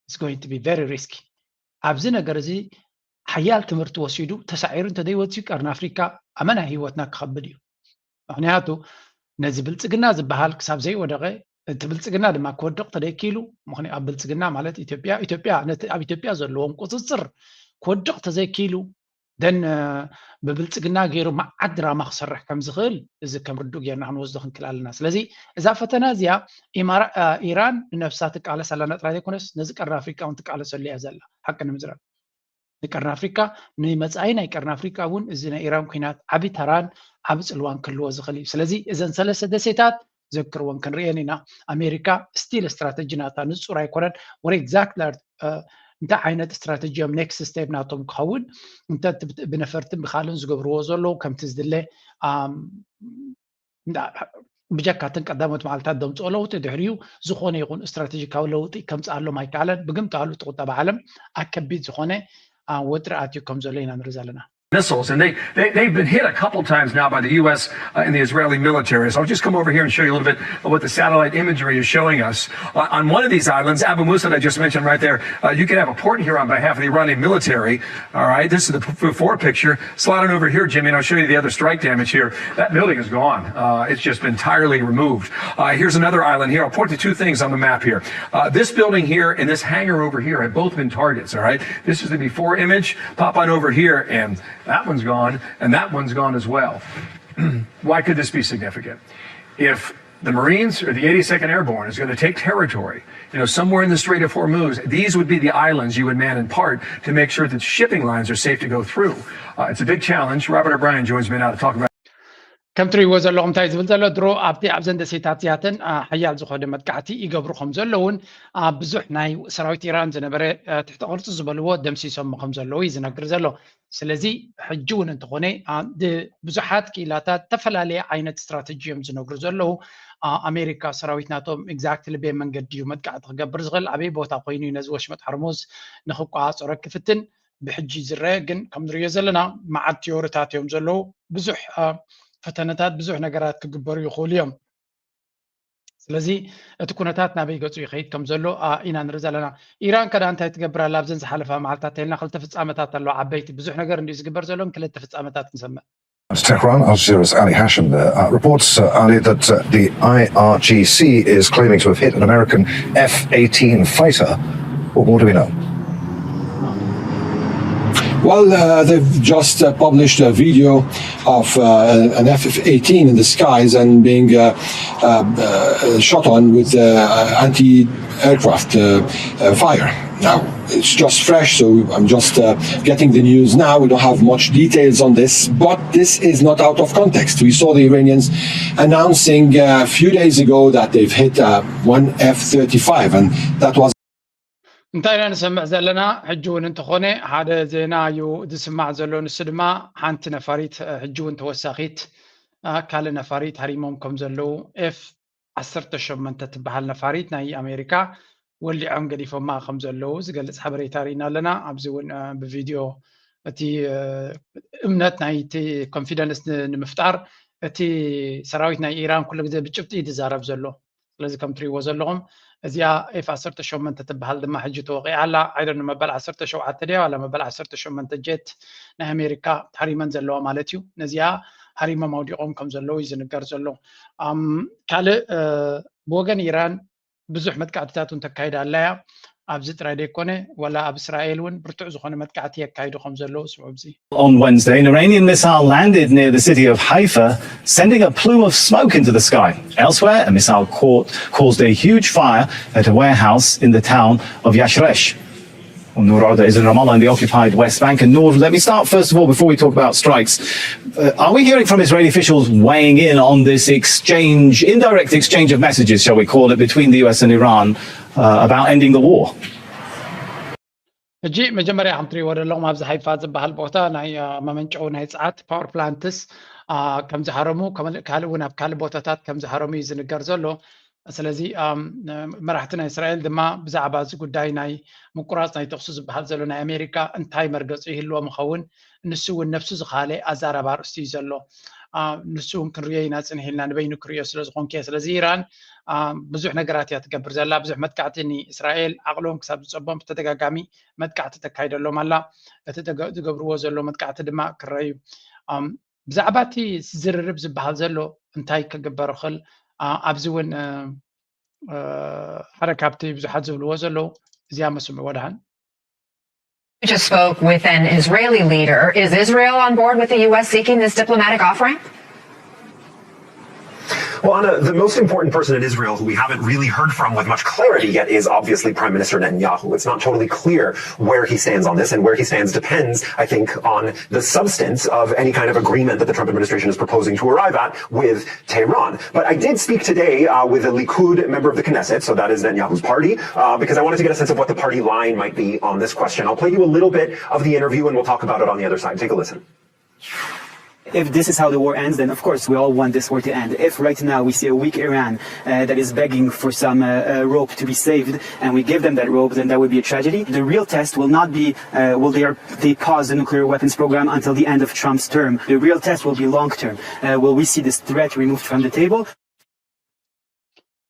It's going to be very risky። ኣብዚ ነገር እዚ ሓያል ትምህርቲ ወሲዱ ተሳዒሩ እንተዘይወፅዩ ቀርኒ ኣፍሪካ ኣመና ህይወትና ክኸብድ እዩ። ምክንያቱ ነዚ ብልፅግና ዝበሃል ክሳብ ዘይወደቐ፣ እቲ ብልፅግና ድማ ክወድቕ ተደይኪሉ፣ ኣብ ብልፅግና ማለት ኢትዮጵያ ኢትዮጵያ ነቲ ኣብ ኢትዮጵያ ዘለዎም ቁፅፅር ክወድቕ ተዘይኪሉ፣ ደን ብብልፅግና ገይሩ መዓት ድራማ ክሰርሕ ከም ዝኽእል እዚ ከም ርዱእ ጌርና ክንወስዶ ክንክእል ኣለና። ስለዚ እዛ ፈተና እዚኣ ኢራን ንነብሳ ትቃለስ ኣላ ጥራይ ዘይኮነስ ነዚ ቀርኒ ኣፍሪቃ እውን ትቃለሰሉ እያ ዘላ። ሓቂ ንምዝራብ ንቀርኒ ኣፍሪቃ ንመፃኢ ናይ ቀርኒ ኣፍሪቃ እውን እዚ ናይ ኢራን ኩናት ዓብዪ ተራን ዓብዪ ፅልዋን ክህልዎ ዝኽእል እዩ። ስለዚ እዘን ሰለስተ ደሴታት ዘክርወን ክንርእየን ኢና። ኣሜሪካ ስቲል ስትራተጂ ናታ ንፁር ኣይኮነን። ወረ ኤግዛክት እንታይ ዓይነት ስትራተጂ እዮም ኔክስት ስቴፕ ናቶም ክኸውን እንተ ብነፈርትን ብካልን ዝገብርዎ ዘለዉ ከምቲ ዝድለ ብጀካትን ቀዳሞት መዓልታት ደምፅኦ ለውጢ ድሕሪኡ ዝኾነ ይኹን ስትራቴጂካዊ ለውጢ ከምፅኣሎም ኣይከኣለን። ብግምታሉ እቲ ቁጠባ ዓለም ኣብ ከቢድ ዝኾነ ወጥሪ ኣትዩ ከም ዘሎ ኢና ንርኢ ዘለና። missiles, and they, they, they've been hit a couple times now by the U S uh, and the Israeli military. So I'll just come over here and show you a little bit of what the satellite imagery is showing us. Uh, on one of these islands, Abu Musa, that I just mentioned right there, uh, you can have a port here on behalf of the Iranian military. All right, this is the before picture. Slide on over here, Jimmy, and I'll show you the other strike damage here. That building is gone. Uh, it's just been entirely removed. Uh, here's another island here. I'll point to two things on the map here. Uh, this building here and this hangar over here have both been targets, all right? This is the before image. Pop on over here and that one's gone, and that one's gone as well. Why could this be significant? If the Marines or the eighty-second Airborne is going to take territory, you know, somewhere in the Strait of Hormuz, these would be the islands you would man in part to make sure that shipping lines are safe to go through. Uh, it's a big challenge. Robert O'Brien joins me now to talk about. ከም ትሪእዎ ዘለኹም እንታይ ዝብል ዘሎ ድሮ ኣብቲ ኣብዘን ደሴታት እዚኣተን ሓያል ዝኾነ መጥቃዕቲ ይገብሩ ከም ዘለውን ኣብ ብዙሕ ናይ ሰራዊት ኢራን ዝነበረ ትሕቲ ቅርፂ ዝበልዎ ደምሲሶም ከም ዘለዉ እዩ ዝነግር ዘሎ። ስለዚ ሕጂ እውን እንተኾነ ብዙሓት ክኢላታት ዝተፈላለየ ዓይነት ስትራተጂ እዮም ዝነግሩ ዘለዉ። ኣሜሪካ ሰራዊት ናቶም ኤግዛክትሊ በየ መንገዲ እዩ መጥቃዕቲ ክገብር ዝኽእል፣ ኣበይ ቦታ ኮይኑ እዩ ነዚ ወሽመጥ ሕርሙዝ ንክቋፃፀሮ ክፍትን ብሕጂ ዝረአ ግን ከም ንሪኦ ዘለና መዓት ቲዮሪታት እዮም ዘለዉ። ብዙሕ ፈተነታት ብዙሕ ነገራት ክግበሩ ይኽእሉ እዮም። ስለዚ እቲ ኩነታት ናበይ ገፁ ይኸይድ ከም ዘሎ ኢና ንርኢ ዘለና። ኢራን ከዳ እንታይ ትገብር ኣላ? ኣብዘን ዝሓለፋ መዓልታት ተልና ክልተ ፍፃመታት ኣለዋ ዓበይቲ። ብዙሕ ነገር እንዲዩ ዝግበር ዘሎ፣ ክልተ ፍፃመታት ንሰምዕ። Tehran, Al Jazeera's Ali Hashem there. Uh, reports, uh, Ali, that uh, the I R G C is claiming to have hit an American F eighteen fighter. What more do we know? Well, uh, they've just uh, published a video of uh, an F eighteen in the skies and being uh, uh, uh, shot on with uh, anti aircraft uh, uh, fire. Now, it's just fresh, so I'm just uh, getting the news now. We don't have much details on this, but this is not out of context. We saw the Iranians announcing uh, a few days ago that they've hit uh, one F thirty-five, and that was እንታይ ኢና ንሰምዕ ዘለና? ሕጂ እውን እንተኾነ ሓደ ዜና እዩ ዝስማዕ ዘሎ። ንሱ ድማ ሓንቲ ነፋሪት ሕጂ እውን ተወሳኺት ካልእ ነፋሪት ሃሪሞም ከም ዘለዉ ኤፍ ዓሰርተ ሸሞንተ ትበሃል ነፋሪት ናይ ኣሜሪካ ወሊዖም ገዲፎማ ከም ዘለዉ ዝገልጽ ሓበሬታ ርኢና ኣለና። ኣብዚ እውን ብቪድዮ እቲ እምነት ናይቲ ኮንፊደንስ ንምፍጣር እቲ ሰራዊት ናይ ኢራን ኩሉ ግዜ ብጭብጢ እዩ ዝዛረብ ዘሎ። ስለዚ ከም ትሪእዎ ዘለኹም እዚኣ ኤፍ ዓሰርተ ሸሞንተ ትበሃል ድማ ሕጂ ተወቂዓ ኣላ። ኣይደን መበል ዓሰርተ ሸውዓተ ድያ ዋላ መበል ዓሰርተ ሸሞንተ ጀት ናይ ኣሜሪካ ተሃሪመን ዘለዋ ማለት እዩ። ነዚኣ ሃሪሞም ኣውዲቖም ከም ዘለዉ እዩ ዝንገር ዘሎ። ካልእ ብወገን ኢራን ብዙሕ መጥቃዕትታት እውን ተካይድ ኣላ እያ። ኣብዚ ጥራይ ዘይኮነ ዋላ ኣብ እስራኤል እውን ብርቱዕ ዝኾነ መጥቃዕቲ የካይዱ ከም ዘለዉ ስምዑ ኣብዚ። On Wednesday, an Iranian missile landed near the city of Haifa, sending a plume of smoke into the sky. Elsewhere, a missile caught, caused a huge fire at a warehouse in the town of Yashresh. Nour Oda is in Ramallah in the occupied West Bank. And Nour, let me start first of all, before we talk about strikes. Uh, are we hearing from Israeli officials weighing in on this exchange, indirect exchange of messages, shall we call it, between the U S and Iran uh, about ending the war? ሕጂ መጀመርያ ከም ትሪእዎ ዘለኹም ኣብዚ ሃይፋ ዝበሃል ቦታ ናይ መመንጨዊ ናይ ፀዓት ፓወር ፕላንትስ ከም ዝሃረሙ ካልእ እውን ኣብ ካልእ ቦታታት ከም ዝሃረሙ እዩ ዝንገር ዘሎ። ስለዚ መራሕቲ ናይ እስራኤል ድማ ብዛዕባ እዚ ጉዳይ ናይ ምቁራፅ ናይ ተኽሲ ዝበሃል ዘሎ ናይ ኣሜሪካ እንታይ መርገፂ ይህልዎም ይኸውን? ንሱ እውን ነፍሱ ዝኻለ ኣዛረባ ኣርእስቲ እዩ ዘሎ። ንሱ እውን ክንሪኦ ኢና ፅንሕ ኢልና ንበይኑ ክሪኦ ስለዝኾንከ ስለዚ ኢራን ብዙሕ ነገራት እያ ትገብር ዘላ። ብዙሕ መጥቃዕቲ ንእስራኤል ዓቕሎም ክሳብ ዝፀቦም ብተደጋጋሚ መጥቃዕቲ ተካይደሎም ኣላ። እቲ ዝገብርዎ ዘሎ መጥቃዕቲ ድማ ክረዩ ብዛዕባ እቲ ዝርርብ ዝበሃል ዘሎ እንታይ ክግበር ይኽእል? ኣብዚ እውን ሓደ ካብቲ ብዙሓት ዝብልዎ ዘለዉ እዚኣ መስምዕዎ ደሓን። We just spoke with an Israeli leader. Is Israel on board with the U S seeking this diplomatic offering? Well, Anna, the most important person in Israel who we haven't really heard from with much clarity yet is obviously Prime Minister Netanyahu. It's not totally clear where he stands on this, and where he stands depends, I think, on the substance of any kind of agreement that the Trump administration is proposing to arrive at with Tehran. But I did speak today uh, with a Likud member of the Knesset, so that is Netanyahu's party, uh, because I wanted to get a sense of what the party line might be on this question. I'll play you a little bit of the interview, and we'll talk about it on the other side. Take a listen. If this is how the war ends, then of course we all want this war to end. If right now we see a weak Iran uh, that is begging for some uh, uh, rope to be saved and we give them that rope, then that would be a tragedy. The real test will not be uh, will they, they pause the nuclear weapons program until the end of Trump's term. The real test will be long term. Uh, will we see this threat removed from the table?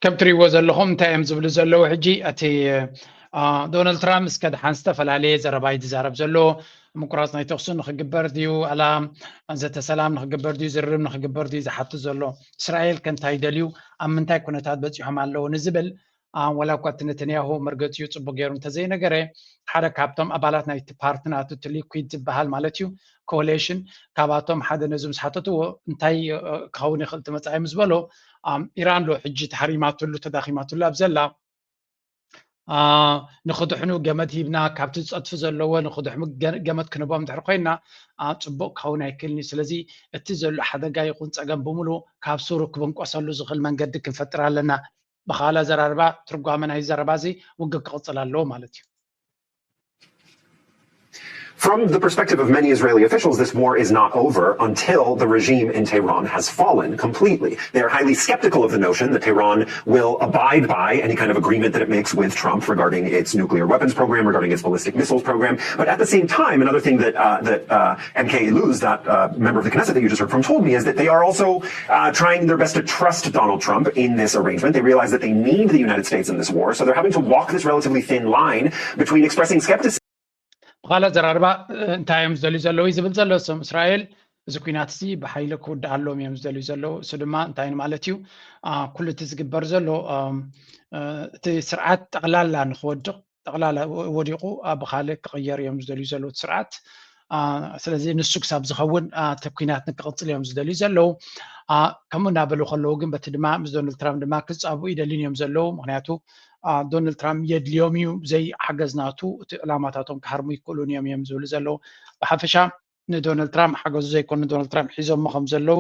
ከም ትሪእዎ ዘለኹም እንታይ እዮም ዝብሉ ዘለዉ ሕጂ እቲ ዶናልድ ትራምፕ እስከ ድሓን ዝተፈላለየ ዘረባ እዩ ዝዛረብ ዘሎ። ምቁራፅ ናይ ተኽሱ ንክግበር ድዩ ኣላ ዘተሰላም ንክግበር ድዩ ዝርርብ ንክግበር ድዩ ዝሓቱ ዘሎ? እስራኤል ከ እንታይ ደልዩ ኣብ ምንታይ ኩነታት በፂሖም ኣለዉ ንዝብል ወላ እኳ እቲ ነተንያሁ መርገፂኡ ፅቡቅ ገይሩ እንተዘይነገረ ሓደ ካብቶም ኣባላት ናይቲ ፓርቲ ናቱ እቲ ሊኩድ ዝበሃል ማለት እዩ ኮሌሽን ካብኣቶም ሓደ ነዚ ምስ ሓተትዎ እንታይ ክኸውን ይኽእል እቲ መፃኢ ምስ በሎ ኢራን ዶ ሕጂ ተሃሪማትሉ ተዳኺማትሉ ኣብ ዘላ ንኽድሕኑ ገመድ ሂብና ካብቲ ዝፀድፊ ዘለዎ ንኽድሕኑ ገመድ ክንቦም ድሕር ኮይና ፅቡቅ ክኸውን ኣይክልን እዩ። ስለዚ እቲ ዘሎ ሓደጋ ይኹን ፀገም ብምሉ ካብ ሱሩ ክብንቆሰሉ ዝኽእል መንገዲ ክንፈጥር ኣለና። ብኻልእ ኣዘራርባ ትርጓመ ናይ ዘረባ እዚ ውግእ ክቕፅል ኣለዎ ማለት እዩ። From the perspective of many Israeli officials, this war is not over until the regime in Tehran has fallen completely. They are highly skeptical of the notion that Tehran will abide by any kind of agreement that it makes with Trump regarding its nuclear weapons program, regarding its ballistic missiles program. But at the same time, another thing that uh, that uh, M K Luz, that uh, member of the Knesset that you just heard from, told me is that they are also uh, trying their best to trust Donald Trump in this arrangement. They realize that they need the United States in this war, so they're having to walk this relatively thin line between expressing skepticism. ብኻልእ ኣዘራርባ እንታይ እዮም ዝደልዩ ዘለዉ ዝብል ዘሎ እሶም እስራኤል እዚ ኩናት እዚ ብሓይሊ ክውድእ ኣለዎም እዮም ዝደልዩ ዘለዉ። እሱ ድማ እንታይ ማለት እዩ? ኩሉ እቲ ዝግበር ዘሎ እቲ ስርዓት ጠቕላላ ንክወድቕ ጠቕላላ ወዲቑ ብካልእ ክቕየር እዮም ዝደልዩ ዘለዉ እቲ ስርዓት። ስለዚ ንሱ ክሳብ ዝኸውን እቲ ኩናት ንክቕፅል እዮም ዝደልዩ ዘለዉ። ከምኡ እናበሉ ከለዉ ግን በቲ ድማ ምስ ዶናልድ ትራምፕ ድማ ክፃብኡ ይደልዩን እዮም ዘለዉ። ምክንያቱ ዶናልድ ትራምፕ የድልዮም እዩ ዘይሓገዝ ናቱ እቲ ዕላማታቶም ክሃርሙ ይክእሉን እዮም እዮም ዝብሉ ዘለዉ። ብሓፈሻ ንዶናልድ ትራምፕ ሓገዙ ዘይኮኑ ንዶናልድ ትራምፕ ሒዞሞ ከም ዘለዉ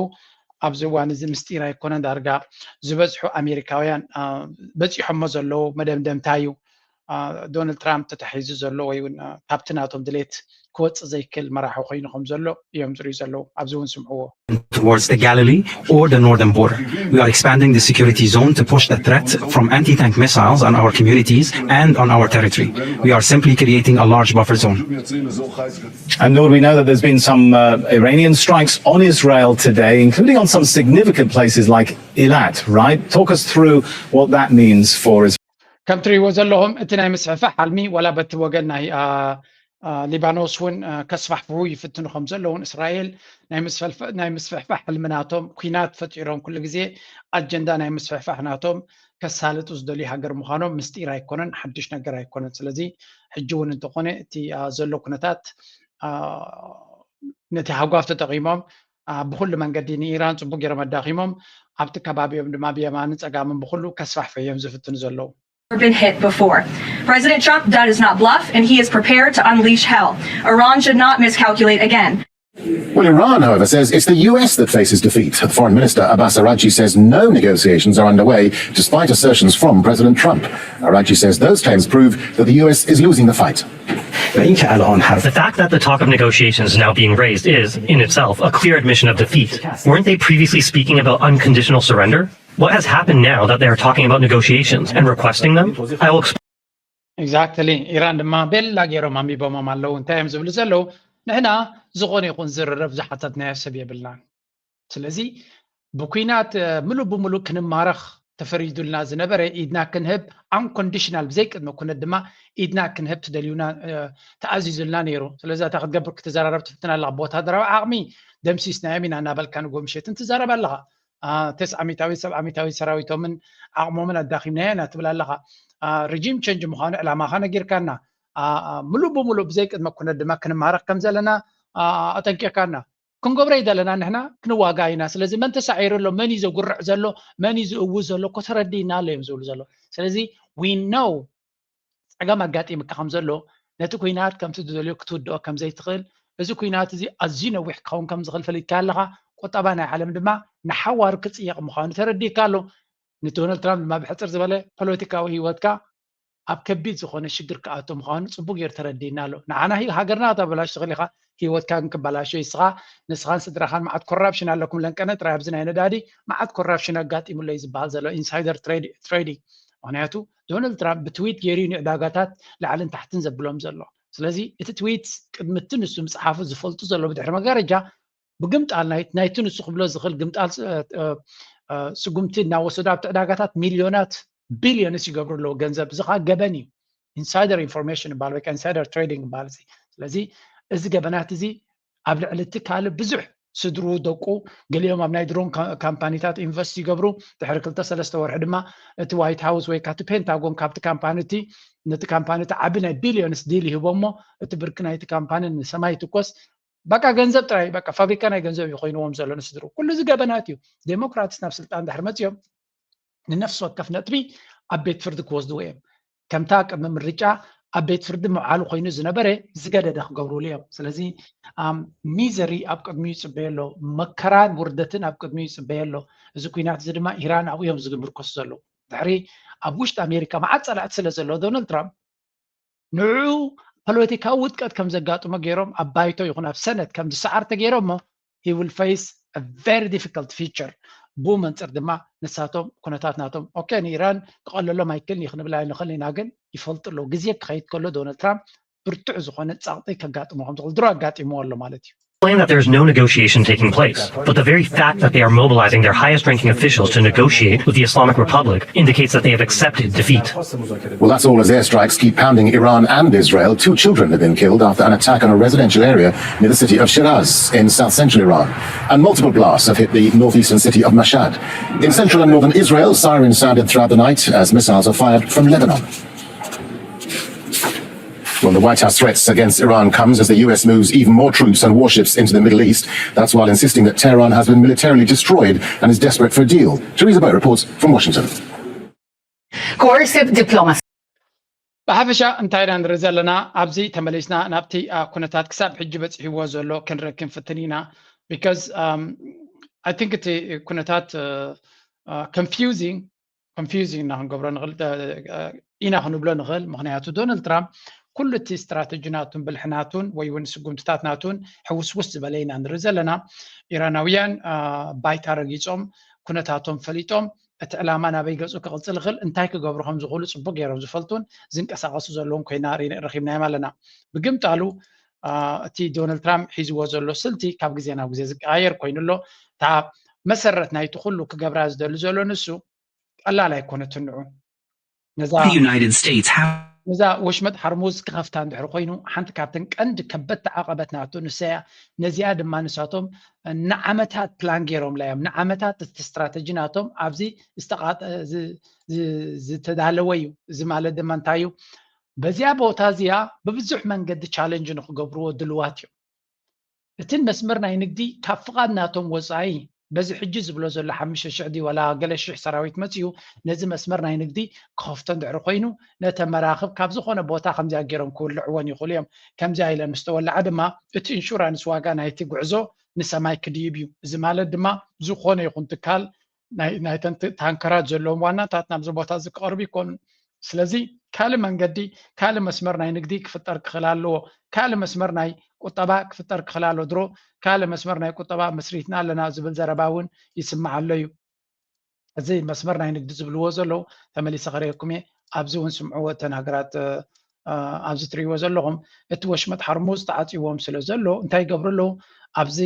ኣብዚ እዋን እዚ ምስጢር ኣይኮነን። ዳርጋ ዝበዝሑ ኣሜሪካውያን በፂሖሞ ዘለዉ መደምደምታ እዩ። ዶናልድ ትራምፕ ተታሒዙ ዘሎ ወይ እውን ካብቲ ናቶም ድሌት ክወፅእ ዘይክእል መራሒ ኮይኑ ከም ዘሎ እዮም ዝርእዩ ዘለዉ። ኣብዚ እውን ስምዕዎ። towards the Galilee or the northern border. We are expanding the security zone to push the threat from anti-tank missiles on our communities and on our territory. We are simply creating a large buffer zone. And Nour, we know that there's been some uh, Iranian strikes on Israel today, including on some significant places like Eilat, right? Talk us through what that means for Israel. ከም ትሪእዎ ዘለኹም እቲ ናይ ምስፍሕፋሕ ሓልሚ ዋላ በቲ ወገን ናይ ሊባኖስ እውን ከስፋሕፍሑ ይፍትኑ ከም ዘለውን እስራኤል ናይ ምስፍሕፋሕ ሕልሚ ናቶም ኩናት ፈጢሮም ኩሉ ግዜ ኣጀንዳ ናይ ምስፍሕፋሕ ናቶም ከሳልጡ ዝደልዩ ሃገር ምዃኖም ምስጢር ኣይኮነን፣ ሓድሽ ነገር ኣይኮነን። ስለዚ ሕጂ እውን እንተኾነ እቲ ዘሎ ኩነታት ነቲ ሃጓፍ ተጠቒሞም ብኩሉ መንገዲ ንኢራን ፅቡቅ ገይሮም ኣዳኺሞም ኣብቲ ከባቢኦም ድማ ብየማንን ፀጋምን ብኩሉ ከስፋሕፍሑ እዮም ዝፍትኑ ዘለዉ። been hit before. President Trump does not bluff, and he is prepared to unleash hell. Iran should not miscalculate again. Well, Iran, however, says it's the U S that faces defeat. Foreign Minister Abbas Araghchi says no negotiations are underway, despite assertions from President Trump. Araghchi says those claims prove that the U S is losing the fight. But in Shah Alam have The fact that the talk of negotiations is now being raised is, in itself, a clear admission of defeat. Weren't they previously speaking about unconditional surrender? What has happened now that they are talking about negotiations and requesting them? I will explain. Exactly. ኢራን ድማ ቤላ ገይሮም ኣንቢቦሞም ኣለዉ። እንታይ እዮም ዝብሉ ዘለዉ? ንሕና ዝኾነ ይኹን ዝርርብ ዝሓተትናዮ ሰብ የብልናን። ስለዚ ብኩናት ምሉእ ብምሉእ ክንማረኽ ተፈሪዱልና ዝነበረ ኢድና ክንህብ፣ unconditional፣ ብዘይቅድመ ኩነት ድማ ኢድና ክንህብ ትደልዩና፣ ተኣዚዙልና ነይሩ። ስለዚ እታ ክትገብር ክትዘራረብ ትፍትን ኣለኻ። ብወታደራዊ ዓቕሚ ደምሲስናዮም ኢና እናበልካ ንጎ ምሸትን ትዛረብ ኣለኻ። ተስዓ ሚእታዊት ሰብዓ ሚእታዊት ሰራዊቶምን ዓቕሞምን ኣዳኺምናዮ ኢና ትብል ኣለኻ። ሪጂም ቸንጅ ምዃኑ ዕላማኻ ነጊርካና። ምሉእ ብምሉእ ብዘይቅድመ ኩነት ድማ ክንማረኽ ከም ዘለና ኣጠንቂቕካና። ክንገብሮ ይደለና ንሕና ክንዋጋ ኢና። ስለዚ መን ተሳዒሩ ኣሎ፣ መን እዩ ዘጉርዕ ዘሎ፣ መን እዩ ዝእውዝ ዘሎ እኮ ተረዲእና ኣሎ እዮም ዝብሉ ዘሎ። ስለዚ we know ጸገም ኣጋጢምካ ከም ዘሎ፣ ነቲ ኩናት ከምቲ ዝደልዮ ክትውድኦ ከም ዘይትኽእል፣ እዚ ኩናት እዚ ኣዝዩ ነዊሕ ክኸውን ከም ዝኽእል ፈሊጥካ ኣለኻ። ቁጠባ ናይ ዓለም ድማ ንሓዋሩ ክጽየቕ ምዃኑ ተረዲእካ ኣሎ። ንዶናልድ ትራምፕ ድማ ብሕጽር ዝበለ ፖለቲካዊ ህይወትካ ኣብ ከቢድ ዝኾነ ሽግር ክኣቱ ምዃኑ ጽቡቅ ገይሩ ተረዲእና ኣሎ። ንዓና ሂ- ሃገርና ከተበላሽ ትኽእል ኢኻ፣ ህይወትካ ግን ክበላሾ ይስኻ፣ ንስኻን ስድራኻን መዓት ኮራፕሽን ኣለኩም። ለንቀነ ጥራይ ኣብዚ ናይ ነዳዲ መዓት ኮራፕሽን ኣጋጢሙ ኣሎ እዩ ዝበሃል ዘሎ ኢንሳይደር ትሬዲንግ። ምኽንያቱ ዶናልድ ትራምፕ ብትዊት ገይሩ እዩ ንዕዳጋታት ላዕልን ታሕትን ዘብሎም ዘሎ። ስለዚ እቲ ትዊት ቅድሚ እቲ ንሱ ምፅሓፉ ዝፈልጡ ዘሎ ብድሕሪ መጋረጃ ብግምጣል ናይ- ናይቲ ንሱ ክብሎ ዝኽእል ግምጣል ስ- እ- እ- ስጉምቲ እናወሰዱ ኣብቲ ዕዳጋታት ሚልዮናት ቢልዮንስ ይገብሩ ኣለዉ ገንዘብ። እዚ ከዓ ገበን እዩ። ኢንሳይደር ኢንፎርሜሽን ይበሃል ወይ ከዓ ኢንሳይደር ትሬዲንግ ይበሃል። እዚ ስለዚ እዚ ገበናት እዚ ኣብ ልዕሊ እቲ ካልእ ብዙሕ ስድሩ ደቁ ገሊኦም ኣብ ናይ ድሮን ካ- ካምፓኒታት ኢንቨስት ይገብሩ። ድሕሪ ክልተ ሰለስተ ወርሒ ድማ እቲ ዋይት ሃውስ ወይ ከዓ እቲ ፔንታጎን ካብቲ ካምፓኒ እቲ ነቲ ካምፓኒ እቲ ዓቢ ናይ ቢልዮንስ ዲል ይህቦ እሞ እቲ ብርኪ ናይቲ ካምፓኒ ንሰማይ ይትኮስ። በቃ ገንዘብ ጥራይ በቃ ፋብሪካ ናይ ገንዘብ እዩ ኮይንዎም ዘሎ ንስድሩ። ኩሉ እዚ ገበናት እዩ። ዴሞክራትስ ናብ ስልጣን ድሕሪ መፅዮም ንነፍሲ ወከፍ ነጥቢ ኣብ ቤት ፍርዲ ክወስድዎ እዮም። ከምታ ቅድሚ ምርጫ ኣብ ቤት ፍርዲ ምውዓሉ ኮይኑ ዝነበረ ዝገደደ ክገብሩሉ እዮም። ስለዚ ሚዘሪ ኣብ ቅድሚኡ ይፅበየ ኣሎ፣ መከራን ውርደትን ኣብ ቅድሚኡ ይፅበየ ኣሎ። እዚ ኩናት እዚ ድማ ኢራን ኣብኡ እዮም ዝምርኮሱ ዘለዉ። ድሕሪ ኣብ ውሽጢ ኣሜሪካ መዓት ፀላእቲ ስለ ዘሎ ዶናልድ ትራምፕ ንዕኡ ፖለቲካዊ ውድቀት ከም ዘጋጥሞ ገይሮም ኣብ ባይቶ ይኹን ኣብ ሰነት ከም ዝሰዓር ተገይሮሞ he will face a very difficult future። ብኡ መንፅር ድማ ንሳቶም ኩነታት ናቶም ኦኬ ንኢራን ክቐለሎም ኣይክልን እዩ ክንብል ኣይንኽእል ኢና፣ ግን ይፈልጡ ኣለዉ ግዜ ክኸይድ ከሎ ዶናልድ ትራምፕ ብርቱዕ ዝኾነ ፃቕጢ ከጋጥሞ ከም ዝኽእል ድሮ ኣጋጢምዎ ኣሎ ማለት እዩ። Claim that there is no negotiation taking place, but the very fact that they are mobilizing their highest ranking officials to negotiate with the Islamic Republic indicates that they have accepted defeat. Well, that's all as airstrikes keep pounding Iran and Israel. Two children have been killed after an attack on a residential area near the city of Shiraz in south central Iran. And multiple blasts have hit the northeastern city of Mashhad. In central and northern Israel, sirens sounded throughout the night as missiles are fired from Lebanon. Well, the White House threats against Iran comes as the U S moves even more troops and warships into the Middle East. That's while insisting that Tehran has been militarily destroyed and is desperate for a deal. Teresa Bow reports from Washington. Coercive diplomacy. ብሓፈሻ እንታይ ኢና ንርኢ ዘለና? ኣብዚ ተመሊስና ናብቲ ኩነታት ክሳብ ሕጂ በፂሕዎ ዘሎ ክንርኢ ክንፍትን ኢና። Because I think እቲ ኩነታት confusing confusing እና ክንገብሮ ንኽእል ኢና ክንብሎ ንኽእል። ምኽንያቱ ዶናልድ ትራምፕ ኩሉ እቲ ስትራተጂ ናቱን ብልሒ ናቱን ወይ እውን ስጉምትታት ናቱን ሕውስውስ ዝበለ ኢና ንርኢ ዘለና። ኢራናውያን ባይታ ረጊፆም ኩነታቶም ፈሊጦም እቲ ዕላማ ናበይ ገፁ ክቕፅል ይኽእል እንታይ ክገብሩ ከም ዝኽእሉ ፅቡቅ ገይሮም ዝፈልጡን ዝንቀሳቐሱ ዘለውን ኮይና ረኺብናዮም ኣለና። ብግምጣሉ እቲ ዶናልድ ትራምፕ ሒዝዎ ዘሎ ስልቲ ካብ ግዜ ናብ ግዜ ዝቀያየር ኮይኑ ኣሎ። እታ መሰረት ናይቲ ኩሉ ክገብራ ዝደሊ ዘሎ ንሱ ቀላል ኣይኮነትን ንዑ። ነዛ The United States has ነዛ ወሽመጥ ሓርሙዝ ክኸፍታ እንድሕር ኮይኑ ሓንቲ ካብተን ቀንዲ ከበድቲ ዓቐበት ናቱ ንሰያ። ነዚኣ ድማ ንሳቶም ንዓመታት ፕላን ገይሮምላ እዮም። ንዓመታት እቲ ስትራተጂ ናቶም ኣብዚ ዝተቓጠ- ዝ- ዝ- ዝተዳለወ እዩ። እዚ ማለት ድማ እንታይ እዩ? በዚኣ ቦታ እዚኣ ብብዙሕ መንገዲ ቻለንጅ ንክገብርዎ ድልዋት እዮም። እቲ መስመር ናይ ንግዲ ካብ ፍቓድ ናቶም ወፃኢ በዚ ሕጂ ዝብሎ ዘሎ ሓሙሽተ ሽሕ ድዩ ዋላ ገለ ሽሕ ሰራዊት መፅዩ ነዚ መስመር ናይ ንግዲ ክኸፍቶ እንድሕሪ ኮይኑ፣ ነተ መራኽብ ካብ ዝኾነ ቦታ ከምዚኣ ገይሮም ክውልዕወን ይኽእሉ እዮም። ከምዚኣ ኢለን ምስ ተወልዓ ድማ እቲ ኢንሹራንስ ዋጋ ናይቲ ጉዕዞ ንሰማይ ክድይብ እዩ። እዚ ማለት ድማ ዝኾነ ይኹን ትካል ናይ ናይተን ት- ታንከራት ዘለዎም ዋናታት ናብዚ ቦታ እዚ ክቐርቡ ይኮኑ። ስለዚ ካልእ መንገዲ፣ ካልእ መስመር ናይ ንግዲ ክፍጠር ክኽእል ኣለዎ። ካልእ መስመር ናይ ቁጠባ ክፍጠር ክኽእል ኣለዎ። ድሮ ካልእ መስመር ናይ ቁጠባ መስሪትና ኣለና ዝብል ዘረባ እውን ይስማዕ ኣሎ እዩ። እዚ መስመር ናይ ንግዲ ዝብልዎ ዘለዉ ተመሊሰ ከርእየኩም እየ። ኣብዚ እውን ስምዕዎ እተን ሃገራት ኣብዚ ትርእይዎ ዘለኹም እቲ ወሽመጥ ሓርሙዝ ተዓፂዎም ስለ ዘሎ እንታይ ይገብሩ ኣለዉ? ኣብዚ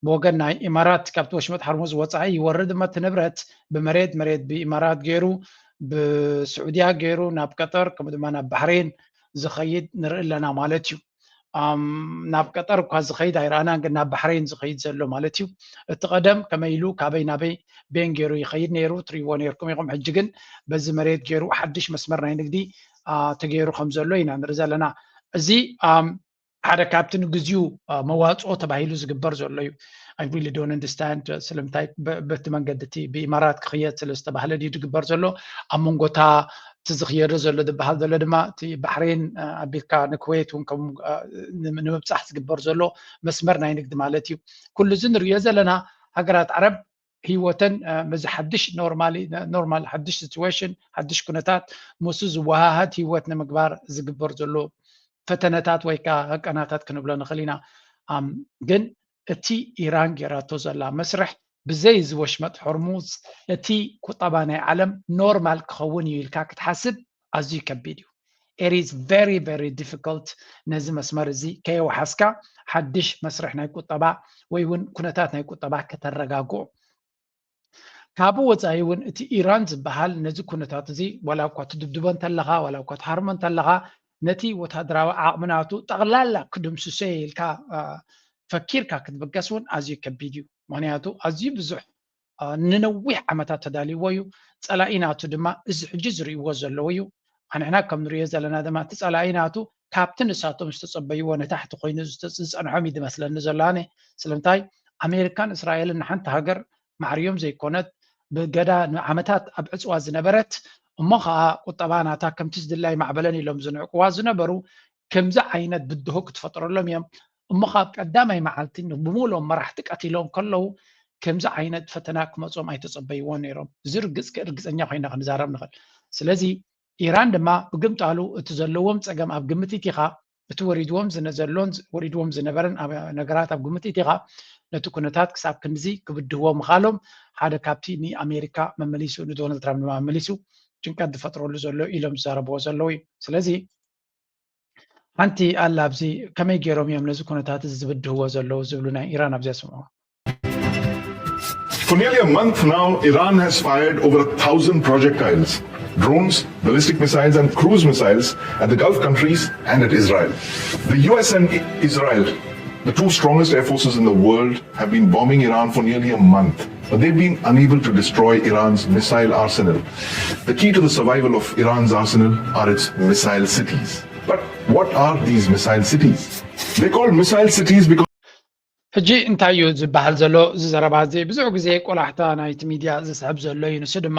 ብወገን ናይ ኢማራት ካብቲ ወሽመጥ ሓርሙዝ ወፃኢ ይወርድ እሞ እቲ ንብረት ብመሬት መሬት ብኢማራት ገይሩ ብስዑድያ ገይሩ ናብ ቀጠር ከምኡ ድማ ናብ ባሕሬን ዝኸይድ ንርኢ ኣለና ማለት እዩ። ናብ ቀጠር እኳ ዝኸይድ ኣይረኣናን፣ ግን ናብ ባሕሬን ዝኸይድ ዘሎ ማለት እዩ። እቲ ቀደም ከመይ ኢሉ ካበይ ናበይ ቤን ገይሩ ይኸይድ ነይሩ ትርእይዎ ነይርኩም ኢኹም። ሕጂ ግን በዚ መሬት ገይሩ ሓድሽ መስመር ናይ ንግዲ ተገይሩ ከም ዘሎ ኢና ንርኢ ዘለና። እዚ ሓደ ካብቲ ንግዚኡ መዋፅኦ ተባሂሉ ዝግበር ዘሎ እዩ። I really don't understand ስለምንታይ በቲ መንገዲ እቲ ብኢማራት ክኽየድ ስለ ዝተባህለ ድዩ ዝግበር ዘሎ? ኣብ መንጎታ እቲ ዝኽየዶ ዘሎ ዝበሃል ዘሎ ድማ እቲ ባሕሬን ኣቢልካ ንኩዌት እውን ከም ንምብፃሕ ዝግበር ዘሎ መስመር ናይ ንግዲ ማለት እዩ። ኩሉ እዚ ንሪኦ ዘለና ሃገራት ዓረብ ህይወተን በዚ ሓድሽ ኖርማል ሓድሽ ሲትዌሽን ሓድሽ ኩነታት ምስኡ ዝወሃሃድ ህይወት ንምግባር ዝግበር ዘሎ ፈተነታት ወይ ከዓ ህቀናታት ክንብሎ ንኽእል ኢና። ግን እቲ ኢራን ጌራቶ ዘላ መስርሕ ብዘይ እዚ ወሽመጥ ሆርሙዝ እቲ ቁጠባ ናይ ዓለም ኖርማል ክኸውን እዩ ኢልካ ክትሓስብ ኣዝዩ ከቢድ እዩ። It is very very difficult ነዚ መስመር እዚ ከየወሓስካ ሓድሽ መስርሕ ናይ ቁጠባ ወይ እውን ኩነታት ናይ ቁጠባ ከተረጋግኦ። ካብኡ ወፃኢ እውን እቲ ኢራን ዝበሃል ነዚ ኩነታት እዚ ዋላ እኳ ትድብድቦ እንተለኻ ዋላ እኳ ትሃርሞ እንተለኻ ነቲ ወታደራዊ ዓቕሚ ናቱ ጠቕላላ ክድምስሶ ኢልካ ፈኪርካ ክትብገስ እውን ኣዝዩ ከቢድ እዩ። ምክንያቱ ኣዝዩ ብዙሕ ንነዊሕ ዓመታት ተዳልይዎ እዩ። ፀላኢ ናቱ ድማ እዚ ሕጂ ዝርእይዎ ዘለዉ እዩ። ኣንሕና ከም ንሪኦ ዘለና ድማ እቲ ፀላኢ ናቱ ካብቲ ንሳቶም ዝተፀበይዎ ንታሕቲ ኮይኑ ዝፀንሖም እዩ ዝመስለኒ ዘሎ ኣነ። ስለምንታይ ኣሜሪካን እስራኤልን ንሓንቲ ሃገር ማዕርዮም ዘይኮነት ብገዳ ንዓመታት ኣብ ዕፅዋ ዝነበረት እሞ ከዓ ቁጠባ ናታ ከምቲ ዝድላይ ማዕበለን ኢሎም ዝንዕቅዋ ዝነበሩ ከምዚ ዓይነት ብድሆ ክትፈጥረሎም እዮም። እሞ ካብ ቀዳማይ መዓልቲ ብሙሉኦም መራሕቲ ቀቲሎም ከለዉ ከምዚ ዓይነት ፈተና ክመፅኦም ኣይተፀበይዎ ነይሮም። እዚ ርግፅ ርግፀኛ ኮይና ክንዛረብ ንኽእል። ስለዚ ኢራን ድማ ብግምጣሉ እቲ ዘለዎም ፀገም ኣብ ግምት ኢኻ እቲ ወሪድዎም ዘሎን ወሪድዎም ዝነበረን ነገራት ኣብ ግምት ኢኻ ነቲ ኩነታት ክሳብ ክንድዚ ክብድህዎ ምኻሎም ሓደ ካብቲ ንኣሜሪካ መመሊሱ ንዶናልድ ትራምፕ ድማ መመሊሱ ጭንቀት ዝፈጥረሉ ዘሎ ኢሎም ዝዛረብዎ ዘለዉ እዩ። ስለዚ ሓንቲ ኣላ ኣብዚ ከመይ ገይሮም እዮም ነዚ ኩነታት እዚ ዝብድህዎ ዘለዉ ዝብሉ ናይ ኢራን ኣብዚኣ ስምዑ። For nearly a month now, Iran has fired over a thousand projectiles, drones, ballistic missiles, and cruise missiles at the Gulf countries and at Israel. The U S and Israel, the two strongest air forces in the world, have been bombing Iran for nearly a month, but they've been unable to destroy Iran's missile arsenal. The key to the survival of Iran's arsenal are its missile cities. But what are these missile cities? They're called missile cities because ሕጂ እንታይ እዩ ዝበሃል ዘሎ? እዚ ዘረባ እዚ ብዙሕ ግዜ ቆላሕታ ናይቲ ሚድያ ዝስሕብ ዘሎ እዩ። ንሱ ድማ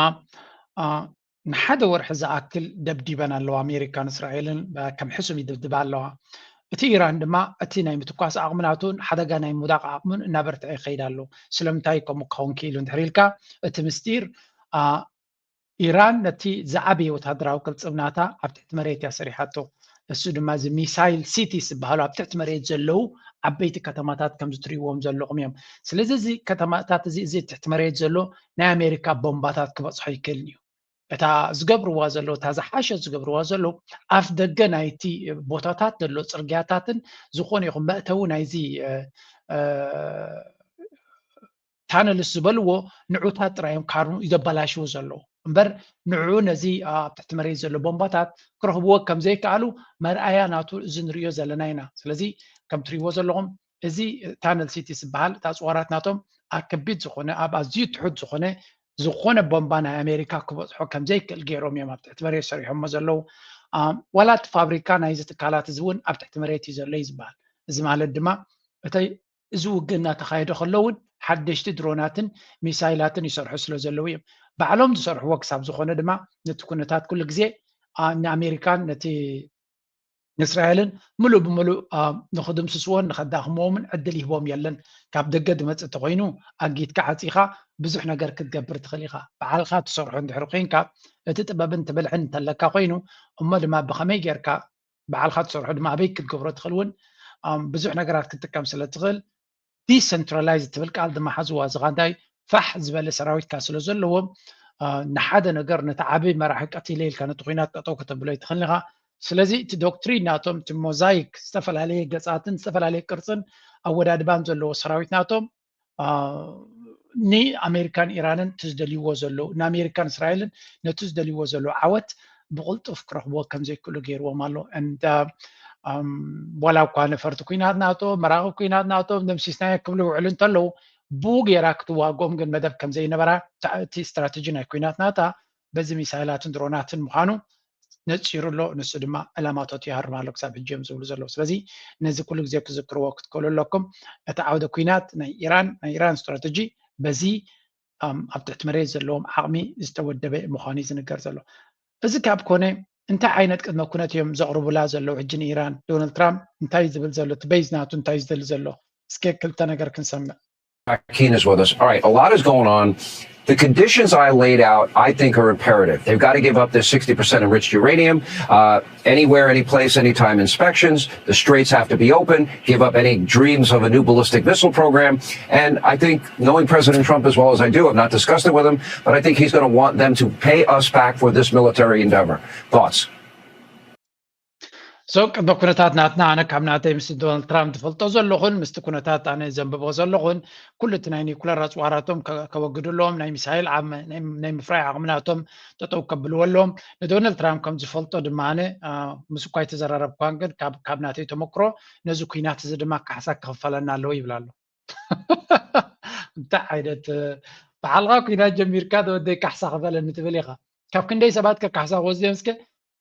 ንሓደ ወርሒ ዝኣክል ደብዲበን ኣለዋ ኣሜሪካን እስራኤልን ከም ሕሱም ይድብድባ ኣለዋ። እቲ ኢራን ድማ እቲ ናይ ምትኳስ ዓቕሚ ናቱን ሓደጋ ናይ ምውዳቕ ዓቕሙን እናበርትዐ ይኸይድ ኣሎ። ስለምንታይ ከምኡ ክኸውን ክኢሉ እንድሕር ኢልካ እቲ ምስጢር ኢራን ነቲ ዝዓበየ ወታደራዊ ቅልጽም ናታ ኣብ ትሕቲ መሬት እያ ሰሪሓቶ። እሱ ድማ እዚ ሚሳይል ሲቲስ ዝበሃሉ ኣብ ትሕቲ መሬት ዘለዉ ዓበይቲ ከተማታት ከም ዝትርእይዎም ዘለኹም እዮም። ስለዚ እዚ ከተማታት እዚ እዚ ትሕቲ መሬት ዘሎ ናይ ኣሜሪካ ቦምባታት ክበጽሖ ይክእል እዩ። እታ ዝገብርዋ ዘሎ እታ ዝሓሸ ዝገብርዋ ዘሎ ኣፍ ደገ ናይቲ ቦታታት ዘሎ ፅርግያታትን ዝኾነ ይኹን መእተዊ ናይዚ ታነልስ ዝበልዎ ንዑታት ጥራይ እዮም ካርኑ ዘበላሽዉ ዘለዉ እምበር ንዕኡ ነዚ ኣብ ትሕቲ መሬት ዘሎ ቦምባታት ክረኽብዎ ከም ዘይከኣሉ መርኣያ ናቱ እዚ ንሪኦ ዘለና ኢና። ስለዚ ከም ትሪእዎ ዘለኹም እዚ ታነል ሲቲ ዝበሃል እታ ኣፅዋራት ናቶም ኣብ ከቢድ ዝኾነ ኣብ ኣዝዩ ትሑት ዝኾነ ዝኾነ ቦምባ ናይ ኣሜሪካ ክበፅሖ ከም ዘይክእል ገይሮም እዮም ኣብ ትሕቲ መሬት ሰሪሖሞ ዘለዉ። ዋላ እቲ ፋብሪካ ናይዚ ትካላት እዚ እውን ኣብ ትሕቲ መሬት እዩ ዘሎ እዩ ዝበሃል። እዚ ማለት ድማ እቲ እዚ ውግእ እናተኻየደ ከሎ እውን ሓደሽቲ ድሮናትን ሚሳይላትን ይሰርሑ ስለ ዘለዉ እዮም። ባዕሎም ዝሰርሕዎ ክሳብ ዝኾነ ድማ ነቲ ኩነታት ኩሉ ግዜ ንኣሜሪካን ነቲ ንእስራኤልን ምሉእ ብምሉእ ንክድምስስዎን ንከዳኽምዎምን ዕድል ይህቦም የለን። ካብ ደገ ዝመፅእ እንተኮይኑ ኣጊትካ ዓፂኻ ብዙሕ ነገር ክትገብር ትኽእል ኢኻ። ባዕልካ ትሰርሖ እንድሕር ኮይንካ እቲ ጥበብን ትብልሕን እንተለካ ኮይኑ እሞ ድማ ብከመይ ጌርካ ባዕልካ ትሰርሖ ድማ ኣበይ ክትገብሮ ትኽእል እውን ብዙሕ ነገራት ክትጥቀም ስለ ትኽእል ዲሰንትራላይዝ ትብል ቃል ድማ ሓዝዋ። እዚ ኻንታይ ፋሕ ዝበለ ሰራዊትካ ስለ ዘለዎም ንሓደ ነገር ነቲ ዓብይ መራሒ ቀቲለ ኢልካ ነቲ ኩናት ጠጠው ከተብሎ ኣይትኽእልን ኢኻ። ስለዚ እቲ ዶክትሪን ናቶም እቲ ሞዛይክ ዝተፈላለየ ገፃትን ዝተፈላለየ ቅርፅን ኣወዳድባን ዘለዎ ሰራዊት ናቶም ንኣሜሪካን ኢራንን እቲ ዝደልይዎ ዘለዉ ንኣሜሪካን እስራኤልን ነቲ ዝደልይዎ ዘለዉ ዓወት ብቕልጡፍ ክረኽብዎ ከም ዘይክእሉ ገይርዎም ኣሎ። ዋላ እኳ ነፈርቲ ኩናት ናቶ መራኽብ ኩናት ናቶ ደምሲስናዮ ክብሉ ይውዕሉ እንተለዉ ብኡ ገይራ ክትዋግኦም ግን መደብ ከም ዘይነበራ እቲ ስትራተጂ ናይ ኩናት ናታ በዚ ሚሳይላትን ድሮናትን ምዃኑ ነፂሩ ኣሎ። ንሱ ድማ ዕላማታት ይሃርም ኣሎ ክሳብ ሕጂ እዮም ዝብሉ ዘለዉ። ስለዚ ነዚ ኩሉ ግዜ ክዝክርዎ ክትክእሉ ኣለኩም። እቲ ዓውደ ኩናት ናይ ኢራን ናይ ኢራን ስትራተጂ በዚ ኣብ ትሕቲ መሬት ዘለዎም ዓቕሚ ዝተወደበ ምዃኑ እዩ ዝንገር ዘሎ። እዚ ካብ ኮነ እንታይ ዓይነት ቅድመ ኩነት እዮም ዘቕርቡላ ዘለዉ ሕጂ ንኢራን? ዶናልድ ትራምፕ እንታይ ዝብል ዘሎ? እቲ ቤዝ ናቱ እንታይ ዝደሊ ዘሎ? እስከ ክልተ ነገር ክንሰምዕ። Keen is with us. All right, a lot is going on. The conditions I laid out, I think, are imperative. They've got to give up their sixty percent enriched uranium. Uh, anywhere, any place, anytime inspections. The straits have to be open. Give up any dreams of a new ballistic missile program. And I think, knowing President Trump as well as I do, I've not discussed it with him, but I think he's going to want them to pay us back for this military endeavor. Thoughts? So ቅድመ ኩነታት ናትና ኣነ ካብ ናተይ ምስ ዶናልድ ትራምፕ ዝፈልጦ ዘለኹን ምስቲ ኩነታት ኣነ ዘንብቦ ዘለኹን ኩሉ እቲ ናይ ኒኩለር ኣፅዋራቶም ከወግድሎም ናይ ሚሳይል ናይ ምፍራይ ዓቕምናቶም ጠጠው ከብልወሎም ንዶናልድ ትራምፕ ከም ዝፈልጦ ድማ ኣነ ምስ እኳ ኣይተዘራረብኳን ግን ካብ ናተይ ተመክሮ ነዚ ኩናት እዚ ድማ ካሕሳ ክኽፈለና ኣለዎ ይብል ኣሎ። እንታይ ዓይነት ባዕልኻ ኩናት ጀሚርካ ተወደይ ካሕሳ ክፈለኒ ትብል ኢኻ። ካብ ክንደይ ሰባት ከ ካሕሳ ክወስድዮም እስከ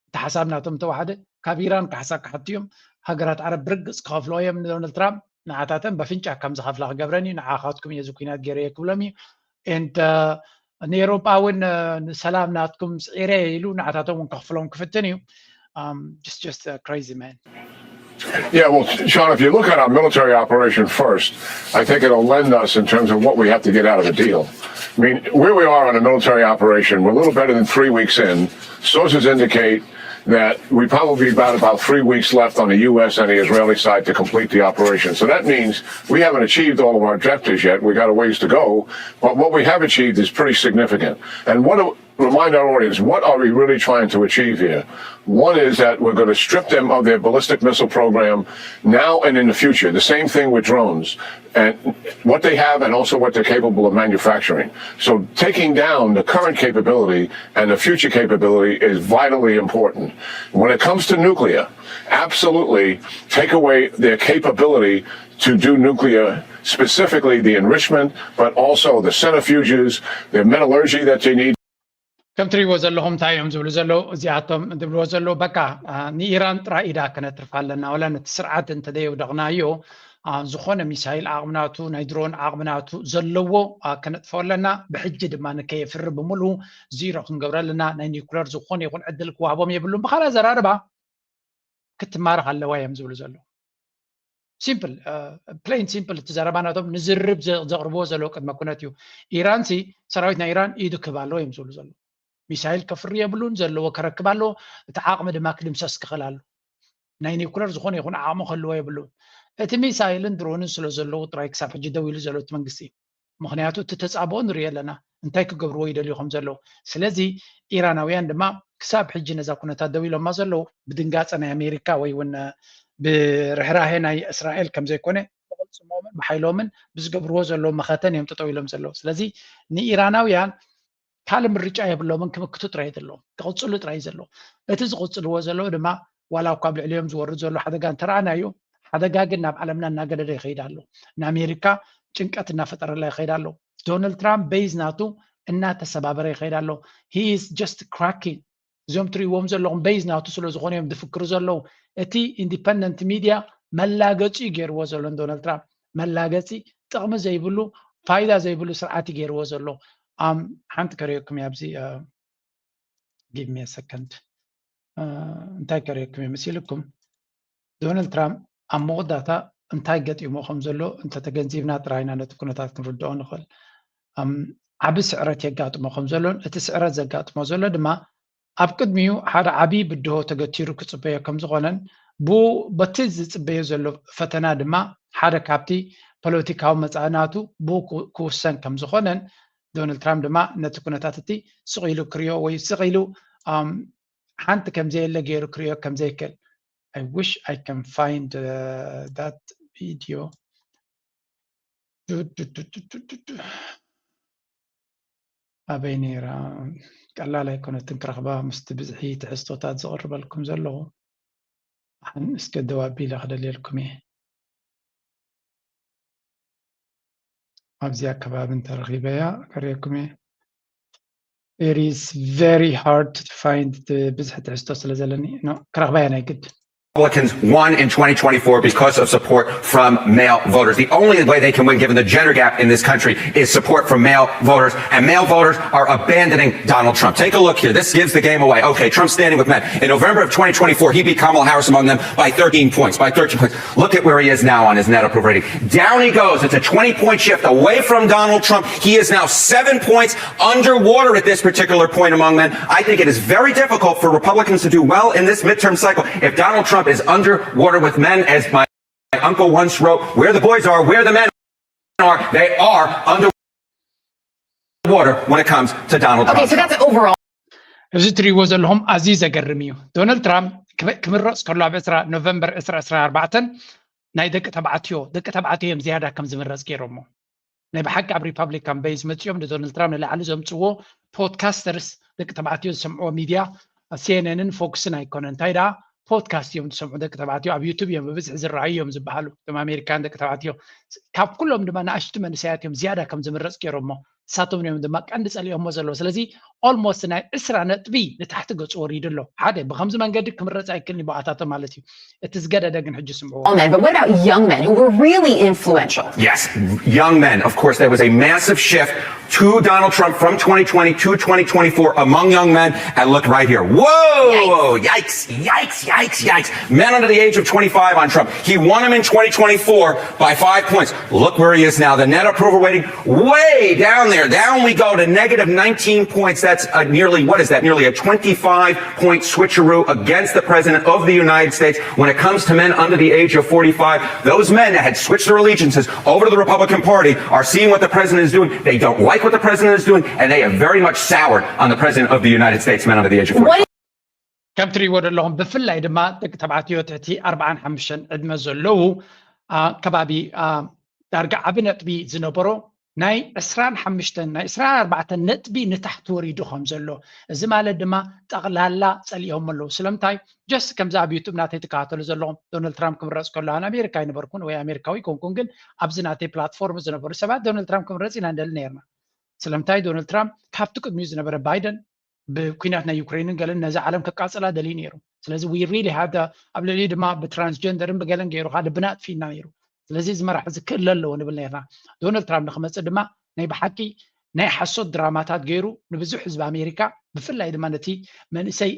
እቲ ሓሳብ ናቶም ተዋሓደ ካብ ኢራን ካሕሳ ክሓቱ እዮም። ሃገራት ዓረብ ብርግፅ ክኸፍልዎ እዮም ንዶናልድ ትራምፕ ንዓታተን በፍንጫ ከም ዝኸፍላ ክገብረን እዩ። ንዓኻትኩም እየ እዚ ኩናት ገይረ እየ ክብሎም እዩ። ንኤሮጳ እውን ንሰላም ናትኩም ስዒረ ኢሉ ንዓታቶም እውን ከኽፍሎም ክፍትን እዩ። Just just crazy man. Yeah, well, Sean, if you look at our military operation first, I think it'll lend us in terms of what we have to get out of the deal. I mean, where we are on a military operation, we're a little better than three weeks in. Sources indicate that we probably got about three weeks left on the U S and the Israeli side to complete the operation. So that means we haven't achieved all of our objectives yet. We got a ways to go, but what we have achieved is pretty significant. And what remind our audience, what are we really trying to achieve here? One is that we're going to strip them of their ballistic missile program now and in the future. The same thing with drones and what they have and also what they're capable of manufacturing. So taking down the current capability and the future capability is vitally important. When it comes to nuclear, absolutely take away their capability to do nuclear, specifically the enrichment, but also the centrifuges, the metallurgy that they need. ከም ትሪእዎ ዘለኹም እንታይ እዮም ዝብሉ ዘለዉ እዚኣቶም ዝብልዎ ዘለዉ በቃ ንኢራን ጥራይ ኢዳ ከነትርፋ ኣለና ወላ ነቲ ስርዓት እንተደየውደቕናዮ ዝኾነ ሚሳይል ዓቕምናቱ ናይ ድሮን ዓቕምናቱ ዘለዎ ከነጥፍኦ ኣለና። ብሕጂ ድማ ንከየፍሪ ብምሉ ዚሮ ክንገብረ ኣለና። ናይ ኒኩለር ዝኾነ ይኹን ዕድል ክዋህቦም የብሉን። ብኻልእ ኣዘራርባ ክትማረኽ ኣለዋ እዮም ዝብሉ ዘለዉ። ሲምፕል ፕሌን ሲምፕል እቲ ዘረባ ናቶም ንዝርብ ዘቕርብዎ ዘለዉ ቅድመ ኩነት እዩ። ኢራን ሲ ሰራዊት ናይ ኢራን ኢዱ ክህብ ኣለዎ እዮም ዝብሉ ዘለዉ። ሚሳይል ከፍሪ የብሉን ዘለዎ ከረክብ ኣለዎ። እቲ ዓቕሚ ድማ ክድምሰስ ክኽእል ኣሎ። ናይ ኒኩለር ዝኾነ ይኹን ዓቕሚ ክህልዎ የብሉን። እቲ ሚሳይልን ድሮንን ስለ ዘለዉ ጥራይ ክሳብ ሕጂ ደው ኢሉ ዘሎ እቲ መንግስቲ ምኽንያቱ እቲ ተፃብኦ ንሪኦ ኣለና እንታይ ክገብርዎ ይደልዩ ከም ዘለዉ። ስለዚ ኢራናውያን ድማ ክሳብ ሕጂ ነዛ ኩነታት ደው ኢሎማ ዘለዉ ብድንጋፀ ናይ ኣሜሪካ ወይ እውን ብርሕራሄ ናይ እስራኤል ከም ዘይኮነ ብቕልፅሞምን ብሓይሎምን ብዝገብርዎ ዘለዉ መኸተን እዮም ጠጠው ኢሎም ዘለዉ። ስለዚ ንኢራናውያን ካልእ ምርጫ የብሎምን ክምክቱ ጥራይ ዘለዎም ክቕፅሉ ጥራይ ዘለዎም። እቲ ዝቕፅልዎ ዘለዉ ድማ ዋላ እኳ ኣብ ልዕሊኦም ዝወርድ ዘሎ ሓደጋ እንተረኣናዮ ሓደጋ ግን ናብ ዓለምና እናገደደ ይኸይድ ኣሎ። ንኣሜሪካ ጭንቀት እናፈጠረላ ይኸይድ ኣሎ። ዶናልድ ትራምፕ ቤዝ ናቱ እናተሰባበረ ይኸይድ ኣሎ። He is just cracking። እዚኦም ትሪእዎም ዘለኹም ቤዝ ናቱ ስለ ዝኾነ እዮም ዝፍክሩ ዘለዉ። እቲ ኢንዲፐንደንት ሚድያ መላገፂ እዩ ገይርዎ ዘሎ ንዶናልድ ትራምፕ መላገፂ ጥቕሚ ዘይብሉ ፋይዳ ዘይብሉ ስርዓት እዩ ገይርዎ ዘሎ። ኣም ሓንቲ ከርእየኩም እየ ኣብዚ give me a second እንታይ ከርእየኩም እየ መሲልኩም። ዶናልድ ትራምፕ ኣብ መወዳእታ እንታይ ገጢሞ ከም ዘሎ እንተተገንዚብና ጥራይና ነቲ ኩነታት ክንርድኦ ንኽእል። ዓቢ ስዕረት የጋጥሞ ከም ዘሎን እቲ ስዕረት ዘጋጥሞ ዘሎ ድማ ኣብ ቅድሚኡ ሓደ ዓቢ ብድሆ ተገቲሩ ክጽበዮ ከም ዝኾነን ብኡ በቲ ዝጽበዮ ዘሎ ፈተና ድማ ሓደ ካብቲ ፖለቲካዊ መጻኢ ናቱ ብኡ ክውሰን ከም ዝኾነን ዶናልድ ትራምፕ ድማ ነቲ ኩነታት እቲ ስቕ ኢሉ ክሪኦ ወይ ስቕ ኢሉ ሓንቲ ከም ዘየለ ገይሩ ክሪኦ ከም ዘይክእል I wish I can find uh, that video ኣበይ ነይራ? ቀላል ኣይኮነትን ክረኽባ ምስቲ ብዝሒ ትሕዝቶታት ዘቕርበልኩም ዘለኹ። ኣን እስከ ደው ኣቢለ ክደልየልኩም እየ። ኣብዚ ኣከባቢ እንተረኺበያ ከርእየኩም እየ። It is very hard to find ብዝሒ ትሕዝቶ ስለ ዘለኒ ክረኽባያ ናይ ግድ። Republicans won in twenty twenty-four because of support from male voters. The only way they can win, given the gender gap in this country, is support from male voters. And male voters are abandoning Donald Trump. Take a look here. This gives the game away. Okay, Trump's standing with men. In November of twenty twenty-four, he beat Kamala Harris among them by thirteen points, by thirteen points. Look at where he is now on his net approval rating. Down he goes. It's a twenty point shift away from Donald Trump. He is now seven points underwater at this particular point among men. I think it is very difficult for Republicans to do well in this midterm cycle if Donald Trump is underwater with men, as my uncle once wrote, where the boys are, where the men are, they are underwater when it comes to Donald Trump. Okay, so that's overall. እዚ ትሪእዎ ዘለኹም ኣዝዩ ዘገርም እዩ። ዶናልድ ትራምፕ ክምረፅ ከሎ ኣብ ዕስራ ኖቨምበር ዕስራ ዕስራ ኣርባዕተን ናይ ደቂ ተባዕትዮ ደቂ ተባዕትዮ እዮም ዝያዳ ከም ዝምረፅ ገይሮሞ። ናይ ብሓቂ ኣብ ሪፓብሊካን ቤዝ መፂኦም ንዶናልድ ትራምፕ ንላዕሊ ዘምፅዎ ፖድካስተርስ ደቂ ተባዕትዮ ዝሰምዕዎ ሚድያ ሲኤንኤንን ፎክስን ኣይኮነን። እንታይ ደኣ ፖድካስት እዮም ዝሰምዑ ደቂ ተባዕትዮ፣ ኣብ ዩቱብ እዮም ብብዝሒ ዝረኣዩ እዮም ዝበሃሉ እቶም ኣሜሪካን ደቂ ተባዕትዮ። ካብ ኩሎም ድማ ንኣሽቱ መንእሰያት እዮም ዝያዳ ከም ዝምረፅ ገይሮሞ። ንሳቶም እዮም ድማ ቀንዲ ጸሊኦሞ ዘለዉ። ስለዚ ኦልሞስት ናይ ዕስራ ነጥቢ ንታሕቲ ገጹ ወሪዱ ኣሎ። ሓደ ብኸምዚ መንገዲ ክምረጽ ኣይክእልን እዩ ብኣታቶ ማለት እዩ። እቲ ዝገደደ ግን ሕጂ ስምዕዎ። All men, but what about young men who were really influential? Yes, young men. Of course, there was a massive shift to Donald Trump from twenty twenty to twenty twenty-four among young men. And look right here. Whoa! Yikes, yikes, yikes, yikes. Men under the age of twenty-five on Trump. He won him in twenty twenty-four by five points. Look where he is now. The net approval rating way down there. Down we go to negative nineteen points. That's a nearly, what is that? Nearly a twenty-five point switcheroo against the president of the United States when it comes to men under the age of forty-five. Those men that had switched their allegiances over to the Republican Party are seeing what the president is doing. They don't like what the president is doing, and they have very much soured on the president of the United States, men under the age of forty-five. ከም ትሪእዎ ዘለኹም ብፍላይ ድማ ደቂ ተባዕትዮ ትሕቲ ኣርባዓን ሓሙሽተን ዕድመ ዘለዉ ከባቢ ዳርጋ ዓቢ ነጥቢ ዝነበሮ ናይ ዕስራን ሓሙሽተን ናይ ዕስራን ኣርባዕተን ነጥቢ ንታሕቲ ወሪዱ ከም ዘሎ፣ እዚ ማለት ድማ ጠቕላላ ጸሊኦም ኣለዉ። ስለምንታይ? ጀስት ከምዚ ኣብ ዩቱብ ናተይ ትከታተሉ ዘለኹም ዶናልድ ትራምፕ ክምረጽ ከሎ ኣነ ኣሜሪካ ኣይነበርኩን ወይ ኣሜሪካዊ ኣይኮንኩን፣ ግን ኣብዚ ናተይ ፕላትፎርም ዝነበሩ ሰባት ዶናልድ ትራምፕ ክምረጽ ኢና ንደሊ ነርና። ስለምንታይ? ዶናልድ ትራምፕ ካብቲ ቅድሚኡ ዝነበረ ባይደን ብኩናት ናይ ዩክሬንን ገለን ነዚ ዓለም ከቃጽላ ደልዩ ነይሩ። ስለዚ we really have the ኣብ ልዕሊኡ ድማ ብትራንስጀንደርን ብገለን ገይሩ ከዓ ልብና ኣጥፊእና ነይሩ። ስለዚ እዚ መራሒ እዚ ክእለ ኣለዎ ንብል ነርና። ዶናልድ ትራምፕ ንክመጽእ ድማ ናይ ብሓቂ ናይ ሓሶት ድራማታት ገይሩ ንብዙሕ ህዝቢ ኣሜሪካ ብፍላይ ድማ ነቲ መንእሰይ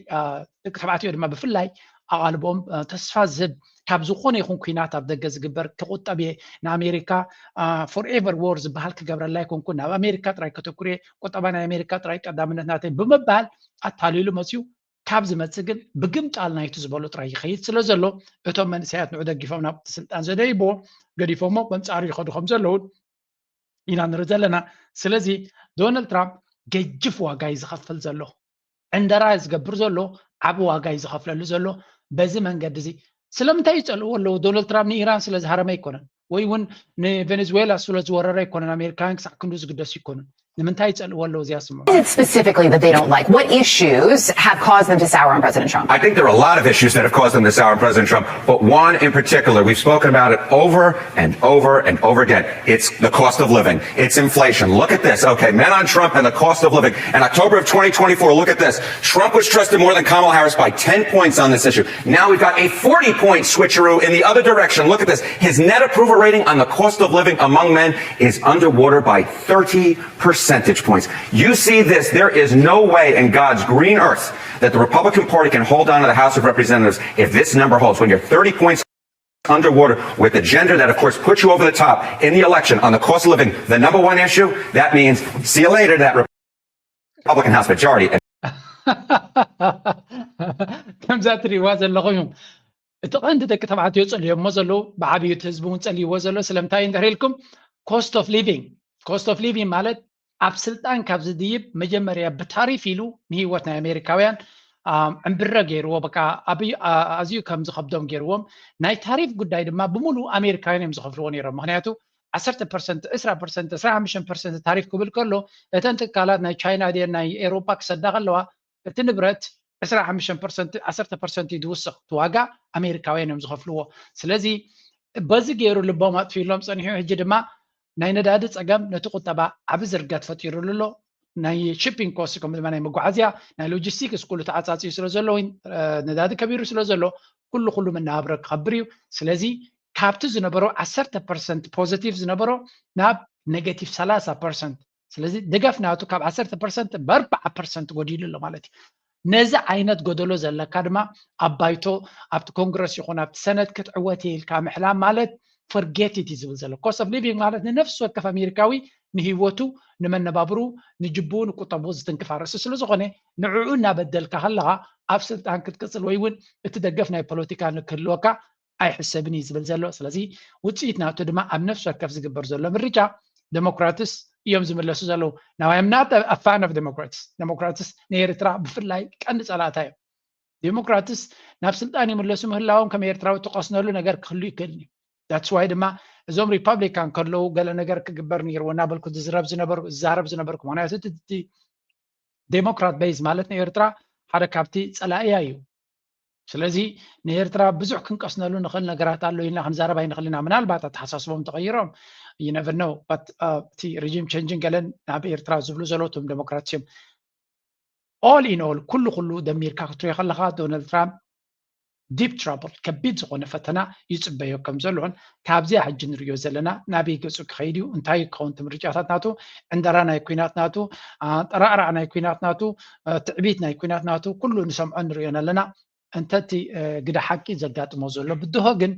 ደቂ ተባዕትዮ ድማ ብፍላይ ኣቓልቦም ተስፋ ዝህብ ካብ ዝኾነ ይኹን ኩናት ኣብ ደገ ዝግበር ክቑጠብ እየ ንኣሜሪካ forever war ዝበሃል ክገብረላ ኣይኮንኩን ናብ ኣሜሪካ ጥራይ ከተኩር እየ ቁጠባ ናይ ኣሜሪካ ጥራይ ቀዳምነት ናተይ ብምባል ኣታሊሉ መፅዩ ካብ ዝመፅእ ግን ብግምጣል ናይቱ ዝበሎ ጥራይ ይኸይድ ስለ ዘሎ እቶም መንእሰያት ንዑ ደጊፎም ናብቲ ስልጣን ዘደይብዎ ገዲፎሞ በንፃሩ ይኸዱ ከም ዘለውን ኢና ንርኢ ዘለና። ስለዚ ዶናልድ ትራምፕ ገጅፍ ዋጋ እዩ ዝኸፍል ዘሎ። ዕንደራ ዝገብር ዘሎ ዓቢ ዋጋ እዩ ዝኸፍለሉ ዘሎ። በዚ መንገዲ እዚ ስለምንታይ ይጸልእዎ ኣለዉ? ዶናልድ ትራምፕ ንኢራን ስለ ዝሃረመ ኣይኮነን፣ ወይ እውን ንቬኔዙዌላ ስለ ዝወረረ ኣይኮነን። ኣሜሪካውያን ክሳዕ ክንዱ ዝግደሱ ኣይኮኑን። ንምንታይ ይጸልእዎ ኣለዉ እዚኣ ስምዑ። What is it specifically that they don't like? What issues have caused them to sour on President Trump? I think there are a lot of issues that have caused them to sour on President Trump, but one in particular, we've spoken about it over and over and over again. It's the cost of living. It's inflation. Look at this. Okay, men on Trump and the cost of living. In October of twenty twenty-four, look at this. Trump was trusted more than Kamala Harris by ten points on this issue. Now we've got a forty point switcheroo in the other direction. Look at this. His net approval rating on the cost of living among men is underwater by thirty percentage points. You see this, there is no way in God's green earth that the Republican Party can hold on to the House of Representatives if this number holds. When you're thirty points underwater with the gender that, of course, puts you over the top in the election on the cost of living, the number one issue, that means see you later, that Republican House majority. ከምዛ ትሪእዋ ዘለኹም እዩ። እቲ ቀንዲ ደቂ ተባዕትዮ ጸልዮሞ ዘለዉ፣ ብዓብዩ እቲ ህዝቢ እውን ጸልይዎ ዘሎ ስለምንታይ እንድሕር ኢልኩም፣ cost of living። Cost of living ማለት ኣብ ስልጣን ካብ ዝድይብ መጀመርያ ብታሪፍ ኢሉ ንህይወት ናይ ኣሜሪካውያን ዕንብረ ገይርዎ፣ በቃ ኣዝዩ ከም ዝኸብዶም ገይርዎም። ናይ ታሪፍ ጉዳይ ድማ ብምሉእ ኣሜሪካውያን እዮም ዝኸፍልዎ ነይሮም። ምክንያቱ ዓሰርተ ፐርሰንት፣ ዕስራ ፐርሰንት፣ ዕስራን ሓሙሽተን ፐርሰንት ታሪፍ ክብል ከሎ፣ እተን ትካላት ናይ ቻይና ድየን ናይ ኤውሮጳ ክሰዳ ከለዋ፣ እቲ ንብረት ዕስራን ሓሙሽተን ፐርሰንት፣ ዓሰርተ ፐርሰንት እዩ ዝውስኽ እቲ ዋጋ፣ ኣሜሪካውያን እዮም ዝኸፍልዎ። ስለዚ በዚ ገይሩ ልቦም ኣጥፊእሎም ጸኒሑ። ሕጂ ድማ ናይ ነዳዲ ጸገም ነቲ ቁጠባ ዓቢ ዝርገት ፈጢሩሉ ኣሎ። ናይ ሺፒንግ ኮስት ከምኡ ድማ ናይ መጓዓዝያ፣ ናይ ሎጂስቲክስ ኩሉ ተዓጻጺዩ ስለ ዘሎ ወይ ነዳዲ ከቢሩ ስለ ዘሎ ኩሉ ኩሉ መነባብሮ ክኸብር እዩ። ስለዚ ካብቲ ዝነበሮ ዓሰርተ ፐርሰንት ፖዘቲቭ ዝነበሮ ናብ ኔጋቲቭ ሰላሳ ፐርሰንት፣ ስለዚ ደገፍ ናቱ ካብ ዓሰርተ ፐርሰንት ብኣርብዓ ፐርሰንት ጎዲሉ ኣሎ ማለት እዩ። ነዚ ዓይነት ጎደሎ ዘለካ ድማ ኣብ ባይቶ፣ ኣብቲ ኮንግረስ ይኹን ኣብቲ ሰነት ክትዕወት እየ ኢልካ ምሕላም ማለት forget it እዩ ዝብል ዘሎ። Cost of living ማለት ንነፍሲ ወከፍ ኣሜሪካዊ ንህይወቱ ንመነባብሩ ንጅብኡ ንቁጠብኡ ዝትንክፍ ኣርእስቲ ስለ ዝኾነ ንዕኡ እናበደልካ ከለኻ ኣብ ስልጣን ክትቅጽል ወይ እውን እቲ ደገፍ ናይ ፖለቲካ ንክህልወካ ኣይሕሰብን እዩ ዝብል ዘሎ። ስለዚ ውፅኢት ናቱ ድማ ኣብ ነፍሲ ወከፍ ዝግበር ዘሎ ምርጫ ዴሞክራትስ እዮም ዝምለሱ ዘለዉ። Now I am not a fan of Democrats. ዴሞክራትስ ንኤርትራ ብፍላይ ቀንዲ ፀላእታ እዮም። ዴሞክራትስ ናብ ስልጣን ይምለሱ ምህላዎም ከም ኤርትራዊ ትቐስነሉ ነገር ክህሉ ይክእል እዩ። That's why ድማ እዞም ሪፓብሊካን ከለዉ ገለ ነገር ክግበር ነይርዎ እናበልኩ ዝዝረብ ዝነበርኩ ዝዛረብ ዝነበርኩ ምክንያቱ እቲ ዴሞክራት ቤዝ ማለት ንኤርትራ ሓደ ካብቲ ፀላእያ እዩ። ስለዚ ንኤርትራ ብዙሕ ክንቀስነሉ ንኽእል ነገራት ኣሎ ኢልና ክንዛረብ ኣይንኽእል ኢና። ምናልባት ኣተሓሳስቦም ተቐይሮም you never know but እቲ ሪጂም ቸንጅን ገለን ናብ ኤርትራ ዝብሉ ዘለዉ እቶም ዴሞክራት እዮም። All in all ኩሉ ኩሉ ደሚርካ ክትሪኦ ከለኻ ዶናልድ ትራምፕ ዲፕ ትራብል ከቢድ ዝኾነ ፈተና ይፅበዮ ከም ዘሎን ካብዚኣ ሕጂ ንሪኦ ዘለና ናበይ ገፁ ክኸይድ እዩ እንታይ ክኸውን እቲ ምርጫታት ናቱ ዕንደራ ናይ ኩናት ናቱ ጠራዕራዕ ናይ ኩናት ናቱ ትዕቢት ናይ ኩናት ናቱ ኩሉ ንሰምዖ ንሪኦን ኣለና። እንተ እቲ ግደ ሓቂ ዘጋጥሞ ዘሎ ብድሆ ግን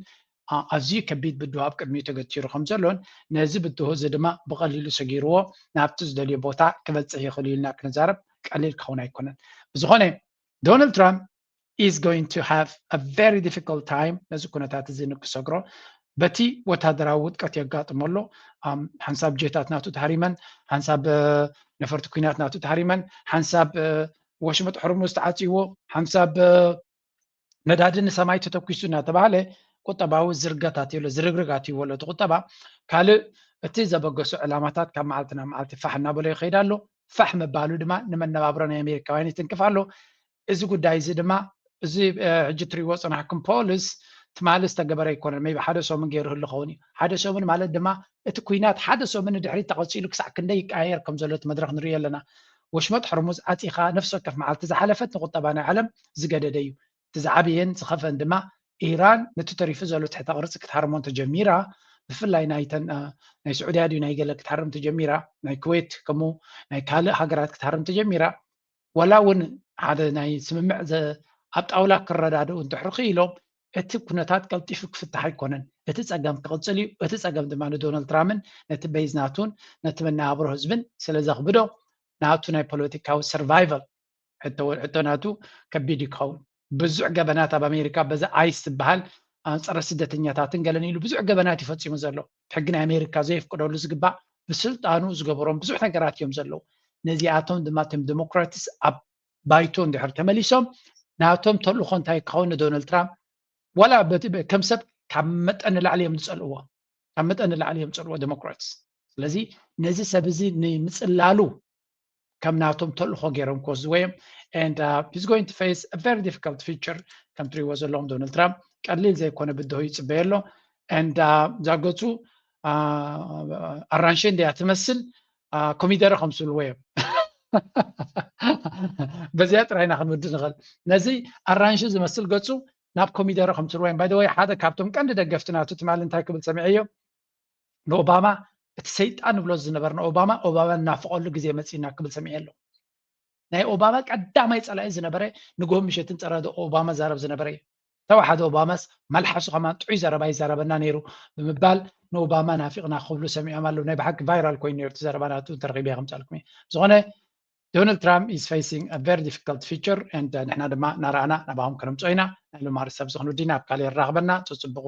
ኣዝዩ ከቢድ ብድሆ ኣብ ቅድሚኡ ተገቲሩ ከም ዘሎን ነዚ ብድሆ እዚ ድማ ብቐሊሉ ሰጊርዎ ናብቲ ዝደልዮ ቦታ ክበፅሕ ይኽእል እዩ ኢልና ክንዛረብ ቀሊል ክኸውን ኣይኮነን። ብዝኾነ ዶናልድ ትራምፕ is going to have a very difficult time ነዚ ኩነታት እዚ ንክሰግሮ በቲ ወታደራዊ ውድቀት የጋጥሞ ኣሎ። ሓንሳብ ጀታት ናቱ ተሃሪመን፣ ሓንሳብ ነፈርቲ ኩናት ናቱ ተሃሪመን፣ ሓንሳብ ወሽመጥ ሕርሙዝ ተዓፅይዎ፣ ሓንሳብ ነዳዲ ንሰማይ ተተኪሱ እናተባሃለ ቁጠባዊ ዝርገት ኣትዩ ኣሎ፣ ዝርግርግ ኣትይዎ ኣሎ እቲ ቁጠባ። ካልእ እቲ ዘበገሶ ዕላማታት ካብ መዓልቲ ናብ መዓልቲ ፋሕ እናበሎ ይኸይድ ኣሎ። ፋሕ ምባሉ ድማ ንመነባብሮ ናይ ኣሜሪካውያን ይትንክፍ ኣሎ። እዚ ጉዳይ እዚ ድማ እዚ ሕጂ ትሪእዎ ፅናሕኩም ፖልስ ትማሊ ዝተገበረ ኣይኮነን። ሜይቢ ሓደ ሰሙን ገይሩ ህሉ ኸውን እዩ። ሓደ ሰሙን ማለት ድማ እቲ ኩናት ሓደ ሰሙን ንድሕሪት ተቐፂሉ ክሳዕ ክንደይ ይቀያየር ከም ዘሎ እቲ መድረኽ ንሪኦ ኣለና። ወሽመጥ ሕርሙዝ ዓፂኻ ነፍሲ ወከፍ መዓልቲ ዝሓለፈት ንቁጠባ ናይ ዓለም ዝገደደ እዩ። እቲ ዝዓበየን ዝኸፈን ድማ ኢራን ነቲ ተሪፉ ዘሎ ትሕተ ቅርፂ ክትሃርሞ እንተጀሚራ ብፍላይ ናይተን ናይ ስዑድያ ድዩ ናይ ገለ ክትሃርም ተጀሚራ ናይ ኩዌት ከምኡ ናይ ካልእ ሃገራት ክትሃርም ተጀሚራ ዋላ እውን ሓደ ናይ ስምምዕ ኣብ ጣውላ ክረዳድኡ እንድሕር ክኢሎም እቲ ኩነታት ቀልጢፉ ክፍታሕ ኣይኮነን። እቲ ፀገም ክቕፅል እዩ። እቲ ፀገም ድማ ንዶናልድ ትራምፕን ነቲ ቤዝ ናቱን ነቲ መነባብሮ ህዝብን ስለ ዘኽብዶ ናቱ ናይ ፖለቲካዊ ሰርቫይቫል ሕቶ ናቱ ከቢድ እዩ ክኸውን። ብዙሕ ገበናት ኣብ ኣሜሪካ በዚ ኣይስ ዝበሃል ፀረ ስደተኛታትን ገለን ኢሉ ብዙሕ ገበናት ይፈፂሙ ዘሎ ሕጊ ናይ ኣሜሪካ ዘየፍቅደሉ ዝግባእ ብስልጣኑ ዝገበሮም ብዙሕ ነገራት እዮም ዘለዉ። ነዚኣቶም ድማ እቶም ዴሞክራትስ ኣብ ባይቶ እንድሕር ተመሊሶም ናቶም ተልእኾ እንታይ ክኸውን ንዶናልድ ትራምፕ ዋላ ከም ሰብ ካብ መጠን ንላዕሊ እዮም ዝፀልእዎ ካብ መጠን ንላዕሊ እዮም ዝፀልእዎ ዴሞክራትስ ስለዚ ነዚ ሰብ እዚ ንምፅላሉ ከም ናቶም ተልእኾ ገይሮም ክወስድዎ እዮም። And uh, he's going to face a very difficult future። ከም ትሪእዎ ዘለኹም ዶናልድ ትራምፕ ቀሊል ዘይኮነ ብድሆ ይፅበዮ ኣሎ። And uh, እዛ ገፁ ኣራንሸ እንድያ ትመስል፣ ኮሚደረ ከምስልዎ እዮም። በዚኣ ጥራይና ክንውድ ንኽእል። ነዚ ኣራንሺ ዝመስል ገፁ ናብ ኮሚደረ ከምስልዎ እዮም። ባይደወይ ሓደ ካብቶም ቀንዲ ደገፍቲ ናቱ ትማሊ እንታይ ክብል ሰሚዐዮ? ንኦባማ እቲ ሰይጣን ንብሎ ዝነበርና ኦባማ ኦባማ እናፍቐሉ ግዜ መፂና ክብል ሰሚዐ ኣለኹ። ናይ ኦባማ ቀዳማይ ፀላኢ ዝነበረ ንግሆ ምሸትን ፀረ ኦባማ ዛረብ ዝነበረ እዩ። ተወሓደ ኦባማስ መልሓሱ ከማን ጥዑይ ዘረባ ይዛረበና ነይሩ ብምባል ንኦባማ ናፊቕና ክብሉ ሰሚዖም ኣለዉ። ናይ ብሓቂ ቫይራል ኮይኑ ነይሩ እቲ ዘረባ ናቱ እንተረኺበ ከምፃልኩም እየ። ዝኾነ ዶናልድ ትራምፕ is facing a very difficult future and ንሕና ድማ እናረኣና ናባኹም ከነምፅኦ ኢና። ናይ ሎማሪ ሰብ ዝኾኑ ዲና ኣብ ካልእ የራኽበና። ፅፅብቑ።